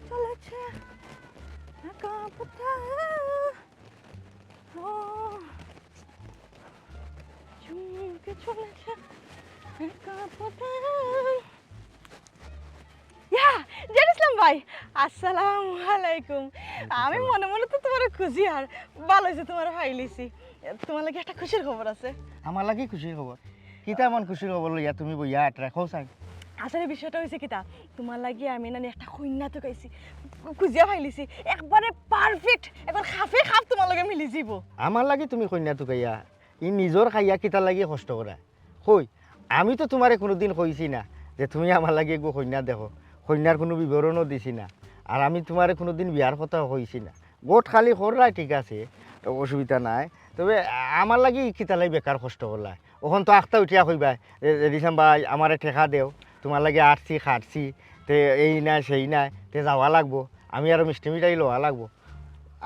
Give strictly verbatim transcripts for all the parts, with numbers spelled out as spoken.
চলেছে একা পথে। ও, চুমকে চলেছে একা পথে। ইয়া, জেড ইসলাম ভাই, আসসালামু আলাইকুম। আমি মনে মনে তো তুমারে খুঁজি আর, ভালা অইছে তুমারে পাইলিছি। তুমার লাগি একটা খুশির খবর আছে। আমার লাগি খুশির খবর? কিতা এমন খুশির খবর লইয়া তুমি বইয়া আটরা? কও চাই। আসলে বিষয়টা অইছে কিতা, তুমার লাগি আমি নানি একটা কইন্যা তুকাইছি, খুঁজিয়া পাইলিছি, একবারে perfect, একবার খাপে খাপ তুমার লগে মিলি যিবো। আমার লাগি তুমি কইন্যা তুকাইয়া, ই নিজর খাইয়া কিতার লাগি কষ্ট করা? কই, আমি তো তুমারে কুনুদিন কইছি না যে তুমি আমার লাগি এগু কইন্যা দেখো, কইন্যার কুনু বিবরণও দিছি না। আর আমি তুমারে কুনুদিন বিয়ার কথাও কইছি না। গোট খালি কররায়, ঠিক আছে, অসুবিধা নাই, তবে আমার লাগি কিতার লাগি বেকার কষ্ট করলায়? অখন তো আখতা উঠিয়া কইবায় যে, "জেড ইসলাম ভাই, আমারে টেকা দেও, তুমার লাগি আটছি খাটছি, তে এই নাই সেই নাই, তে যাওয়া লাগবো, আমি আরো মিষ্টি মিঠাই লওয়া লাগবো।"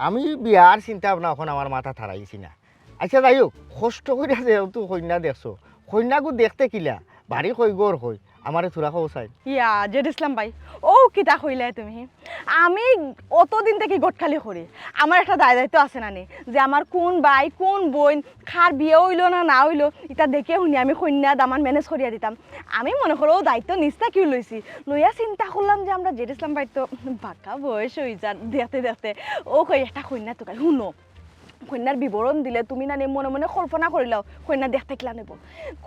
আমি বিয়ার চিন্তা ভাবনা অখন আমার মাথাত আইছে না। আচ্ছা, যাই হউক, কষ্ট করিয়া যেহেতু কইন্যা দেখছো, কইন্যাগু দেখতে কিলা, বাড়ি কই, ঘর কই, আমারে থুড়া কও চাই। ইয়া, জেড ইসলাম ভাই, অউ কিতা কইলায় তুমি? আমি অতদিন থাকি গোট খালি করি, আমার একটা দায় দায়িত্ব আছে না নি, যে আমার কুন ভাই, কুন বইন, কার বিয়া অইলো না না অইলো, ইতা দেখিয়া হুনিয়া আমি কইন্যা দামান manage করিয়া দিতাম। আমি মনে করো অউ দায়িত্ব নিজ থাকিউ লইছি, লইয়া চিন্তা করলাম যে আমরা জেড ইসলাম ভাইর তো বাক্কা বয়স অই যার দেখতে দেখতে, অউ কই একটা কইন্যা তুকাই। হুনো, কইন্যার বিবরণ দিলে তুমি নানি মনে মনে কল্পনা করিলাও, কইন্যা দেখতে কিলা অইবো।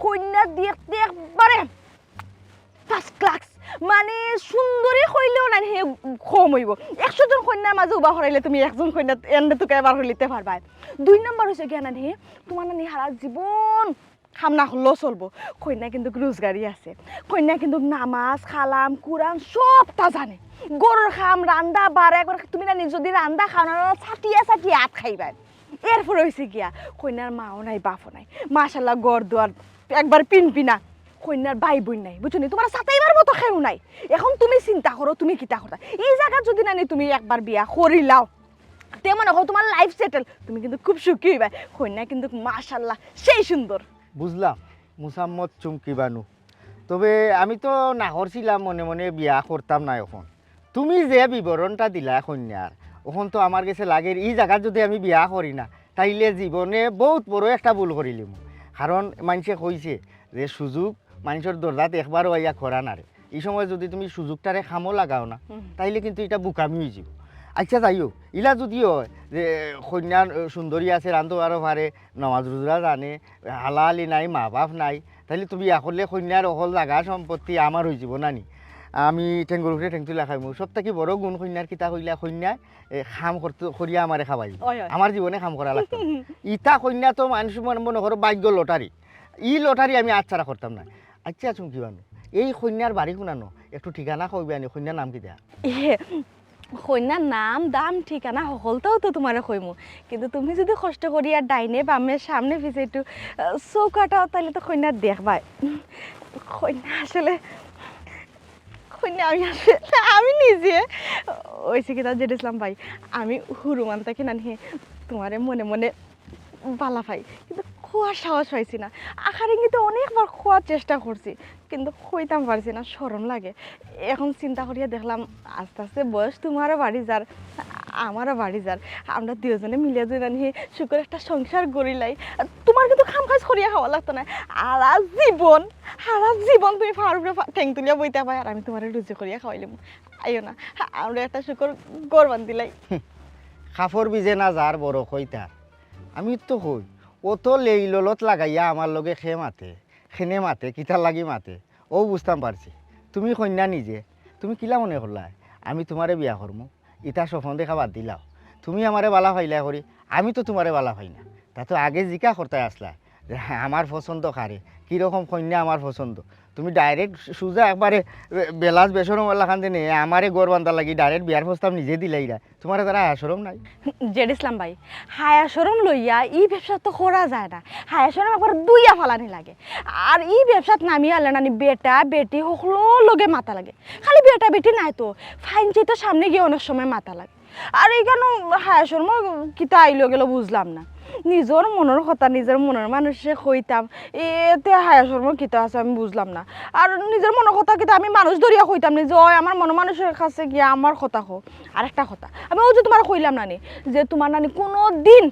কইন্যা দেখতে একবারে first class, মানে সুন্দরী কইলেও নানি হে কম অইবো। একশো জন কইন্যার মাঝে উবা করাইলে তুমি একজন কইন্যা এমনে তুকাইয়া বার করিলিতে পারবায়। দুই নাম্বার অইছে গিয়া নানি, তুমার নানি হারা জীবন কাম না করলেও চলবো। কইন্যা কিন্তু রোজগারি আছে, কইন্যা কিন্তু নামাজ, কালাম, কুরআন সবতা জানে। ঘরর কাম, রান্দা বাড়া, একবার তুমি নানি যদি রান্দা খাও না, চাটিয়া চাটিয়া আত খাইবায়। এরপরে অইছে গিয়া, কইন্যার মাও নাই, বাপও নাই, মাশাআল্লাহ, ঘর দুয়ার একবার পিনপিনা, কইন্যার ভাই বইন নাই, বুঝছো নি? তুমারে সাতাইবার মতো কেউ নাই। অখন তুমি চিন্তা করো, তুমি কিতা করতায়? ই জাগাত যদি নানি তুমি একবার বিয়া করিলাও, তে মনে করো তুমার life settle, তুমি কিন্তু খুব সুখী অইবায়। কইন্যা কিন্তু মাশাআল্লাহ সেই সুন্দর। বুঝলাম, মুসাম্মত চুমকি বানু, তবে আমি তো না করছিলাম মনে মনে বিয়া করতাম না। অখন তুমি যে বিবরণটা দিলায় কইন্যার, অখন তো আমার গেছে লাগের ই জাগাত যদি আমি বিয়া করি না, তাইলে জীবনে বউত বড় একটা ভুল করিলিমু। কারণ মাইনষে কইছে যে সুযোগ মাইনষর দরজাত একবারও আইয়া খরা নারে। ই সময় যদি তুমি সুযোগটারে কামো লাগাও না, হুম। তাইলে কিন্তু ইটা বুকামি অইযিবো। আচ্ছা, যাই হউক, ইলা যদি অয় যে কইন্যা সুন্দরী আছে, রান্দতো পারে, নামাজ রোজা জানে, হালাহালি নাই, মা বাপ নাই, তাইলে তুমি ইয়া করলে কইন্যার অকল জাগা সম্পত্তি আমার অইযিবো না নি? আমি ঠেঙ্গর উপরে ঠেং তুলিয়া খাইমু। সব থাকি বড় গুণ কইন্যার কিতা কইলা, কইন্যায়, এ, কাম করতে, করিয়া আমারে খাওয়াইবো। অয়, অয়। আমার জীবনে কাম করা লাগতো না। ইতা কইন্যা তো মানুষ মনে, মনে করো ভাগ্য লটারি। ই লটারি আমি আতছাড়া করতাম না। আচ্ছা, চুমকি বানু, এই কইন্যার বাড়ি কুনানো? একটু ঠিকানা কইবায় নি, কইন্যার নাম কিতা? ইয়ে, কইন্যার নাম, দাম, ঠিকানা হকলতাউ তো তুমারে কইমু, কিন্তু তুমি যদি কষ্ট করিয়া ডাইনে বামে সামনে পিছে একটু, আহ, চউখ আটাও, তাইলে তো কইন্যা দেখবায়। কইন্যা আসলে, কইন্যা আমি আসলে, আমি নিজে, অইছে কিতা জেড ইসলাম ভাই, আমি হুরুমান থাকি নানি তুমারে মনে মনে বালা পাই, কিন্তু কওয়ার সাহস পাইছি না। আকার ইঙ্গিতে অনেকবার কওয়ার চেষ্টা করছি, কিন্তু কইতাম পারছি না, শরম লাগে। অখন চিন্তা করিয়া দেখলাম, আস্তে আস্তে বয়স তুমারও বাড়ি যার, আমারও বাড়ি যার, আমরা দুইওজনে মিলিয়া যদি নানি সুখর একটা সংসার গড়িলাই, তুমার কিন্তু কাম কাজ করিয়া খাওয়া লাগতো না। হারা জীবন, হারা জীবন তুমি পার উপরে পা-, ঠেং তুলিয়া বইতায়, আর আমি তুমারে রুজি করিয়া খাওয়াইলিমু। আইও না, আমরা একটা সুখর ঘর বান্ধিলাই। কাপড় ভিজে না যার, বড় কই তার। আমি তো কই, অত লেইললত লাগাইয়া আমার লগে কে মাতে, কেনে মাতে, কিতার লাগি মাতে, অউ বুঝতাম পারছি। তুমি কইন্যা নিজে, তুমি কিলা মনে করলায় আমি তুমারে বিয়া করমু? ইতা স্বপ্ন দেখা বাদ দিলাও। তুমি আমারে বালা পাইলায় করি, আমি তো তুমারে বালা পাই না। তা তো আগে জিকা করতায় আছলায় যে আমার পছন্দ কারে, কিরকম কইন্যা আমার পছন্দ। তুমি direct সুজা একবারে বে-, বেলাজ বেশরম অলাখান দেনে আমারে ঘর বান্ধার লাগি direct বিয়ার প্রস্তাব নিজে দিলাইরায়। তুমার তারা হায়া শরম নাই? জেড ইসলাম ভাই, হায়া শরম লইয়া ই ব্যবসা তো করা যায় না। হায়া শরম একবার ধুইয়া ফালানি লাগে। আর ই ব্যবসাত নামিয়া আলে নানি বেটা বেটি হকলর লগে মাতা লাগে। খালি বেটা বেটি নায় তো, ফাইন চাইতো সামনে গিয়া অনেক সময় মাতা লাগে। আর ইখানো হায়া শরম কিতা আইলো গেলো বুঝলাম না। নিজর মনর কথা নিজর মনর মানুষরে কইতাম, এতে হায়া শরম কিতা আছে আমি বুঝলাম না। আর নিজর মনর কথা কিতা আমি মানুষ ধরিয়া কইতাম নি যে, "ওই আমার মনর মানুষর কাছে গিয়া আমার কথা কও।" আর একটা কথা, আমি অউ যে তুমারে কইলাম না নি যে তুমার নানি কুনুদিন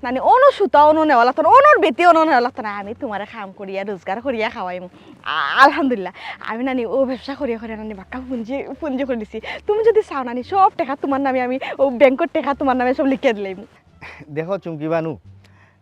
নানি অনো সুতা অনো নেওয়া লাগতো না, অনোর বেটি অনো নেওয়া লাগতো না, আমি তুমারে কাম করিয়া রোজগার করিয়া খাওয়াইমু। আ-, আলহামদুলিল্লাহ, আমি নানি অউ ব্যবসা করিয়া করিয়া নানি বাক্কা পুঞ্জি পুঞ্জি করি দিছি। তুমি যুদি চাও নানি সব টেকা তুমার নামে আমি অউ ব্যাংকর টেকা তুমার নামে সব লিখিয়া দিলাইমু। দেখো চুমকি বানু,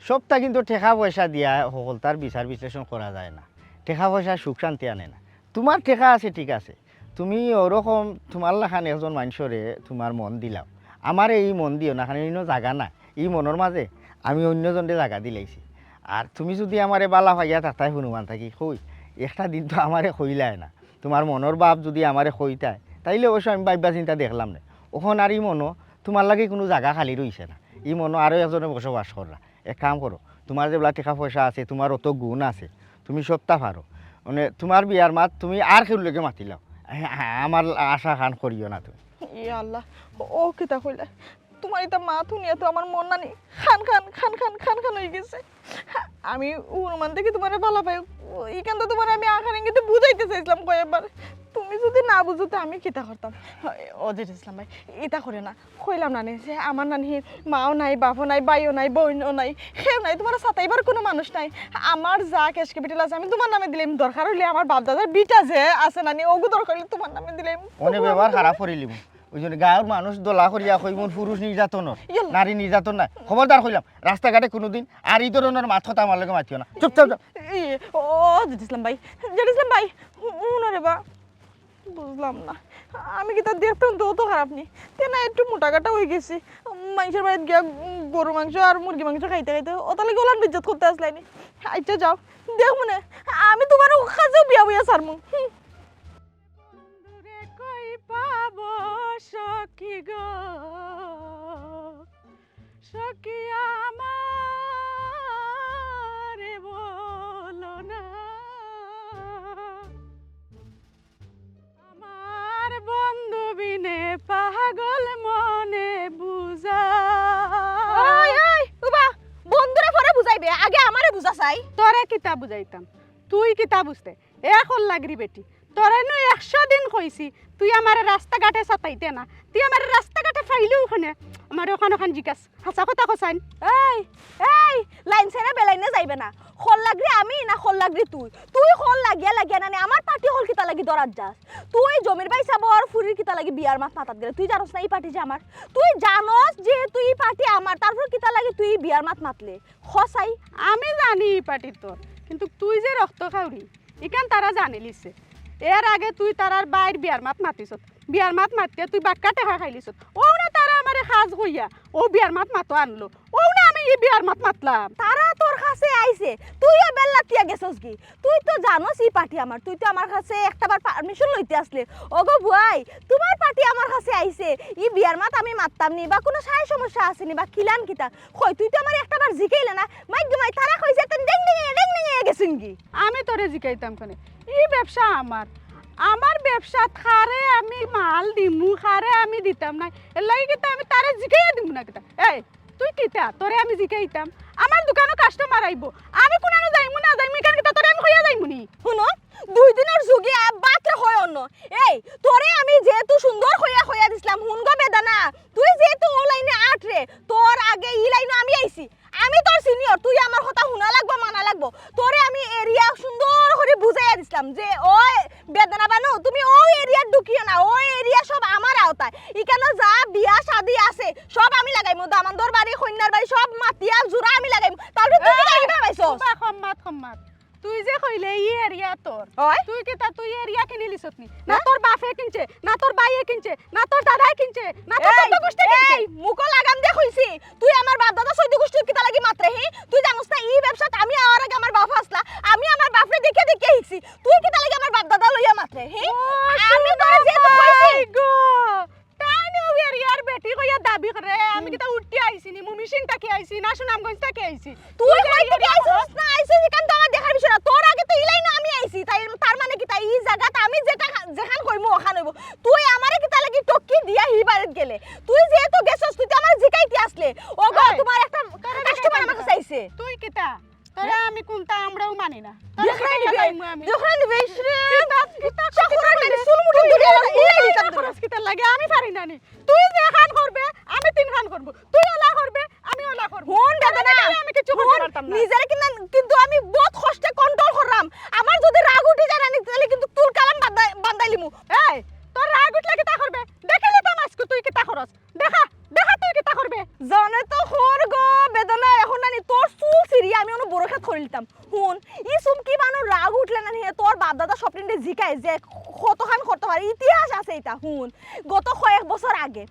সবটা কিন্তু টেকা পয়সা দিয়া হকলতার বিচার বিশ্লেষণ করা যায় না। টেকা পয়সা সুখ শান্তি আনে না। তুমার টেকা আছে ঠিক আছে, তুমি ওরকম তুমার লাখান একজন মানষরে তুমার মন দিলাও, আমারে ই মন দিও না, কারণ ইনো জাগা না, ই মনর মাঝে আমি অইন্যজনরে জাগা দিলাইছি। আর তুমি যুদি আমারে বালা পাইয়া থাকতায় হুনুমান থাকি কই, একটা দিন তো আমারে কইলায় না, তুমার মনর ভাব যুদি আমারে কইতায়, তাইলে অবশ্য আমি ভাইবা চিন্তা দেখলাম না। অখন আর ই মনো তুমার লাগি কুনু জাগা খালি রইছে না, ই মনো আরো একজনে বসবাস কররা। এক কাম করো, তুমার যেবলা টেকা পয়সা আছে, তুমার অত গুণ আছে, তুমি সবটা পারো, মানে তুমার বিয়ার মাত তুমি আর কেউর লগে মাতিলাও, আ-, আ-, আমার আশা খান করিও না তুমি। ইয়া আল্লাহ, ও কিতা কইলা? তুমার ইতা মাত হুনিয়া তো আমার মন নানি খান খান খান খান খান খান অইগেছে। আমি হুনুমান থাকি তুমারে বালা পাই, ইখান তো তুমারে আমি আখার ইঙ্গিতে বুঝাইতে চাইছিলাম কয়েকবার। তুমি যুদি না বুঝো তে আমি কিতা করতাম? ও জেড ইসলাম ভাই, ইতা করিও না। কইলাম না নি যে আমার নানির মাও নাই, বাপও নাই, ভাইও নাই, বইনও নাই, কেউ নাই, তুমারে সাতাইবার কুনু মানুষ নাই। আমার যা cash capital আছে আমি তুমার নামে দিলাইমু, দরকার অইলে আমার বাপ দাদার ভিটা যে আছে নানি, অগু দরকার অইলে তুমার নামে দিলাইমু। অনে ব্যবহার খারাপ করিলিমু। ওই জন্য গাঁওর মানুষ দলা করিয়া কইমু পুরুষ নির্যাতনর, ইয়াল্লা। নারী নির্যাতন না। খবরদার কইলাম, রাস্তাঘাটে কুনুদিন আর ই ধরনর মাত কথা আমার লগে মাতিও না। চুপ, চুপ, চুপ। ই, ও, জেড ইসলাম ভাই, জেড ইসলাম ভাই, হুনো রে বা। বুঝলাম না, আমি কিতা দেখতাম তো অত খারাপ নি? তে না একটু মোটা কাটা অইগেছি, মানষর বাড়িত গিয়া, উম, গরু মাংস আর মুরগি মাংস খাইতে খাইতে অতার লাগি অলান বেইজ্জত করতে আছলায় নি। আচ্ছা যাও, দেখমুনে, আমি তুমার কাছেও বিয়া বইয়া ছাড়মু। হুম। বন্ধুরে কই পাবো সখী গো, সখী আমারে বলো না। আমার বন্ধু বিনে পাগল মনে বুঝা। ওই, ওই, উবা, বন্ধুরে পরে বুঝাইবে, আগে আমারে বুঝা চাই। তোরে কিতা বুঝাইতাম, তুই কিতা বুঝতে? এ খল্লাগরি বেটি, তোরে নু একশো দিন কইছি, তুই আমারে রাস্তাঘাটে সাতাইতে না, তুই আমারে রাস্তাঘাটে ফাইলেও অখানে, আমারে অখান অখান জিকাস, হাছা কথা কছাইন। এই, এই, লাইন ছাড়া বেলাইনে যাইবে না। খল্লাগরি আমি না খল্লাগরি তুই? তুই খল লাগিয়া লাগিয়া নানি আমার পার্টি হকল কিতা লাগি ধরাত যাস? তুই জমির ভাই সাবর ফুরির কিতা লাগি বিয়ার মাত মাতাত গেলে? তুই জানোস না ই পার্টি যে আমার? তুই জানোস যেহেতু ই পার্টি আমার, তারপর কিতা লাগি তুই বিয়ার মাত মাতলে? কছাই। আমি জানি ই পার্টি তোর, কিন্তু তুই যে রক্ত খাউরি, ইখান তারা জানিলিছে। এর আগে তুই তারার বাইর বিয়ার মাত মাতিছত, বিয়ার মাত মাতকে তুই বাক্কা টেকা খাইলিছত। অউ না তারা আমারে কাজ কইয়া অউ বিয়ার মাত মাতো আনলো, অউ না আমি ই বিয়ার মাত মাতলাম। তারা তোর কাছে আইছে, তুইও বেল্লাতিয়া গেছস গি? তুই তো জানোস ই পার্টি আমার, তুই তো আমার কাছে একটাবার পারমিশন লইতে আছলে। ওগো বুয়াই, তুমার পার্টি আমার কাছে আইছে, ই বিয়ার মাত আমি মাততাম নি, বা কুনু সাই সমস্যা আছে নি, বা কিলান কিতা? কই, তুই তো আমারে একটাবার জিকাইলে না। মাইক গো মাই, তারা কইছে, তেন ডেং ডেং ডেং ডেং গেছইন গি। আমি তোরে জিকাইতাম কেনে? ই ব্যবসা আমার। আমার ব্যবসাত কারে আমি মাল দিমু, কারে আমি দিতাম না। এর লাগি কিতা আমি তারে জিকাইয়া দিমু না কিতা? এই, তুই কিতা? তোরে আমি জিকাইতাম? আমার দোকানো কাস্টমার আইবো। আমি কুনানো যাইমু না যাইমু, ইখান কিতা তোরে আমি কইয়া যাইমু নি? হুনো, দুই দিনর যুগে বাতরে কয় অন্য। এই, তোরে আমি যেহেতু সুন্দর কইয়া কইয়া দিছলাম, হুন গো বেদানা, তুই যেহেতু অউ লাইনে আটরে, তোর আগে ই লাইনো আমি আইছি। আমি তোর সিনিয়র, তুই আমার কথা হুনা লাগবো, মানা লাগবো। তোরে আমি এরিয়া সুন্দর করি বুঝাইয়া দিছলাম যে, ওই বেদানা বানু, তুমি অউ এরিয়াত ঢুকিও না, অউ এরিয়া সব আমার আওতায়। ইখানো যা বিয়া শাদি আছে, সব আমি লাগাইমু। দামান্দর বাড়ি, কইন্যার বাড়ি, সব মাতিয়া জুড়া আমি লাগাইমু। তাইলে তুই কিতা কিতা পাইছস? কম মাত, কম মাত। তুই যে কইলে ই এরিয়া তোর, ওই? তুই কিতা, তুই এরিয়া কিনিলিছত নি? না হ্যাঁ? তোর বাপে কিনছে, না তোর ভাইয়ে কিনছে, না তোর দাদায় কিনছে, না তোর এই, চৌদ্দ গোষ্ঠী কিনছে। এই, মুখো লাগাম দিয়া কইছি, তুই আমার বাপ দাদা চৌদ্দ গোষ্ঠীর কিতা লাগি মাতরে, হি? তুই জানোস না ই ব্যবসাত আমি আওয়ার আগে আমার বাপ আছলা, আমি আমার বাপরে দেখিয়া দেখিয়া শিখছি। তুই কিতা লাগি আমার বাপ দাদা লইয়া মাতরে, হি? ও, আমি তোরে যেহেতু কইছি। গো। তাইন অউ এরিয়ার বেটি কইয়া দাবি করে, আমি হুম। কিতা উঠি আইছি নি, ময়মনসিং থাকি আইছি, না সুনামগঞ্জ থাকি আইছি? তুই তুই কই থাকি আইছস না আইছস, ইখান তো আমার দেখার বিষয় না। তোর আগে তো ই লাইনো আমি আইছি, তাই তার মানে কিতা ই জাগাত আমি যেটা খা-, যেখান কইমু অখান অইবো। তুই আমারে কিতা লাগি টক্কি দিয়া হি বাড়িত গেলে? তুই যেহেতু তুই কিতা? তোরে আমি কুনতা আমরাও মানি না। তোরে দেখরায় কিতা নিবে, মানমু আমি? দেখরায় নিবে, ইস রে। কিতা, কিতা, চা করার মানে চুল মুঠি তুই ধরে এলা, উড়াই এলা দিতাম কিতা তোরে। করস কিতার লাগি? আমি পারি না নি। তুই যে খান করবে, আমি তিন খান করব। তুই ওলা করবে, আমি ওলা করব। হুন, বেদনা। তোরে আমি কিচ্ছু করতে পারতাম না। নিজেরে কিন্তু, কিন্তু আমি বহুত কষ্টে control করলাম। আমার যদি রাগ উঠি যায় না নি, তাইলে কিন্তু চুল কালাম বান্ধাই, বান্ধাইলিমু। এই, তোর রাগ উঠলে কিতা করবে? দেখিলে তো মাসকু তুই কিতা করস। দেখা, দেখা তুই কিতা করবে। জানে তো হর গো বেদনা, এখন নানি তোর চুল ছিড়ি আমি অনো বড় খেত করিলিতাম। হুন, ই চুমকি বানর রাগ উঠলে নানি হে তোর বাপ দাদা স্বপ্নিনরে জিকায় যে কতখান করতে পারে, ইতিহাস আছে ইটা। হুন, গত কয়েক বছর আগে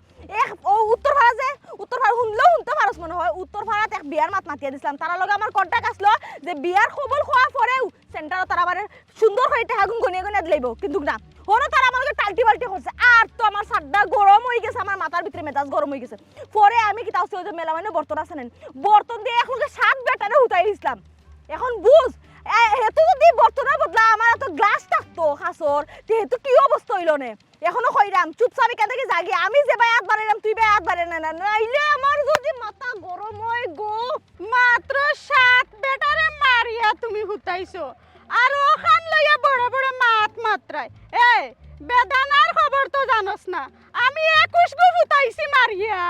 এক ও উত্তর পাড়া যে, উত্তর পাড়া হুনলেও হুনতে পারস মনে হয়, উত্তর পাড়াত এক বিয়ার মাত মাতিয়া দিছিলাম। তারার লগে আমার contact আছলো যে বিয়ার খবর কওয়ার পরেউ centreও তারা আমারে সুন্দর করি টেকাগুন গনিয়া গনিয়া দিলাইবো, কিন্তু না, হনো তারা আমার লগে টালটি বালটি করছে। আর তো আমার সাড্ডা গরম অই গেছে, আমার মাথার ভিতরে মেজাজ গরম অই গেছে। পরে আমি কিতা করছি, ওই যে মেলা মানে বর্তন আছে না, বর্তন দিয়া এক লগে সাত বেটারে হুতাই দিছলাম। এখন বুঝ, এ, হেতু যদি বর্তনর বদলা আমার এত গ্লাস থাকতো কাচর, তে হেতু কি অবস্থা অইলো নে? এখনো কইরাম, চুপচাপ ইখান থাকি যাগি, আমি যেবায় আত বাড়াইরাম, তুই বায় আত বাড়াইস না, না, নাইলে আমার যদি মাথা গরম অয় গো। মাত্র সাত বেটারে মারিয়া তুমি হুতাইছো, আর অখান লইয়া বড় বড় মাত মাতরায়। এই, বেদানার খবর তো জানোস না, আমি একুশ গু হুতাইছি মারিয়া,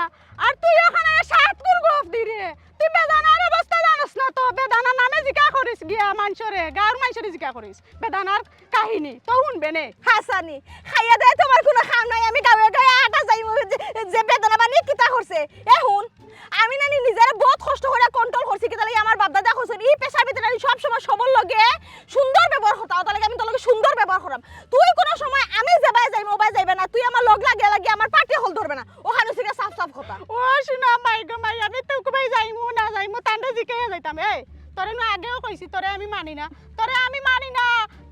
আর তুই অখান আইয়া সাত গুর গফ দিরে। তুই বেদানার অবস্থা জানোস না তো, বেদানার নামে জিকা করিস গিয়া মানষরে, গাউর মানষরে জিকা করিস। বেদানার কাহিনী তো হুনবে নে। হাসানি, খাইয়া দেয় তোমার কুনু কাম নাই, আমি গাউয়ে গাউয়ে আটা যাইমু, যে, যে বেদনা বানিয়ে কিতা করছে। এ হুন, আমি নানি নিজেরে বহুত কষ্ট করিয়া control করছি, কিতা লাগি আমার বাপ দাদা কইছইন, ই পেশার ভিতরে আমি সব সময় সবর লগে সুন্দর ব্যবহার করতাম, তার লাগি আমি তোর লগে সুন্দর ব্যবহার করাম। তুই কুনু সময় আমি যেবায় যাইমু, ওবায় যাইবে না, তুই আমার লগ লাগিয়া লাগিয়া আমার পাটি হল ধরবে না, অখান অইছে গিয়া সাফ সাফ কথা। ও শুনা মাই গো মাই, আমি তো কুবাই যাইমু না যাইমু, তানরে জিকাইয়া যাইতাম। এই, তোরে নু আগেও কইছি, তোরে আমি মানি না, তোরে আমি মানি না,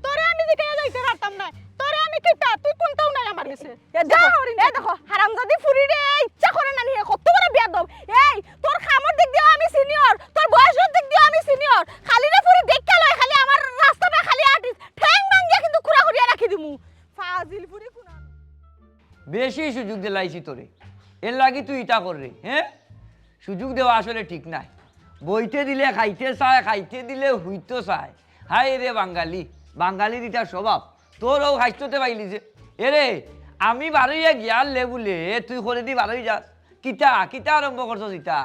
তোরে আমি জিকাইয়া যাইতে পারতাম না, তোরে আমি কিতা, তুই কুনতাও নাই আমার গেছে। এ দেখো, এ দেখো, হারামজাদি ফুরিরে ইচ্ছা করে নানি হে, কত বড় বেয়াদব। এই, তোর কামর দিক দিয়াও আমি senior, তোর বয়সর দিক দিয়াও আমি senior। খালি রে ফুরি দেখিয়া লয়, খালি আমার রাস্তা বায় খালি আটিস, ঠ্যাং ভাঙ্গিয়া কিন্তু খুড়া করিয়া রাখি দিমু। ফাজিল ফুরি কুনা। বেশি সুযোগ দিলাইছি তোরে, এর লাগি তুই ইটা কররে, হ্যাঁ? সুযোগ দেওয়া আসলে ঠিক নায়। বইতে দিলে খাইতে চায়, খাইতে দিলে হুইতো চায়। হায় রে বাঙালি, বাঙালির ইটা স্বভাব। তোর অউ খাইতে পাইলি যে, এরে, আমি বারইয়া গিয়ার লেবুলে তুই করেদি বারই যাস। কিতা, কিতা আরম্ভ করছস ইতা?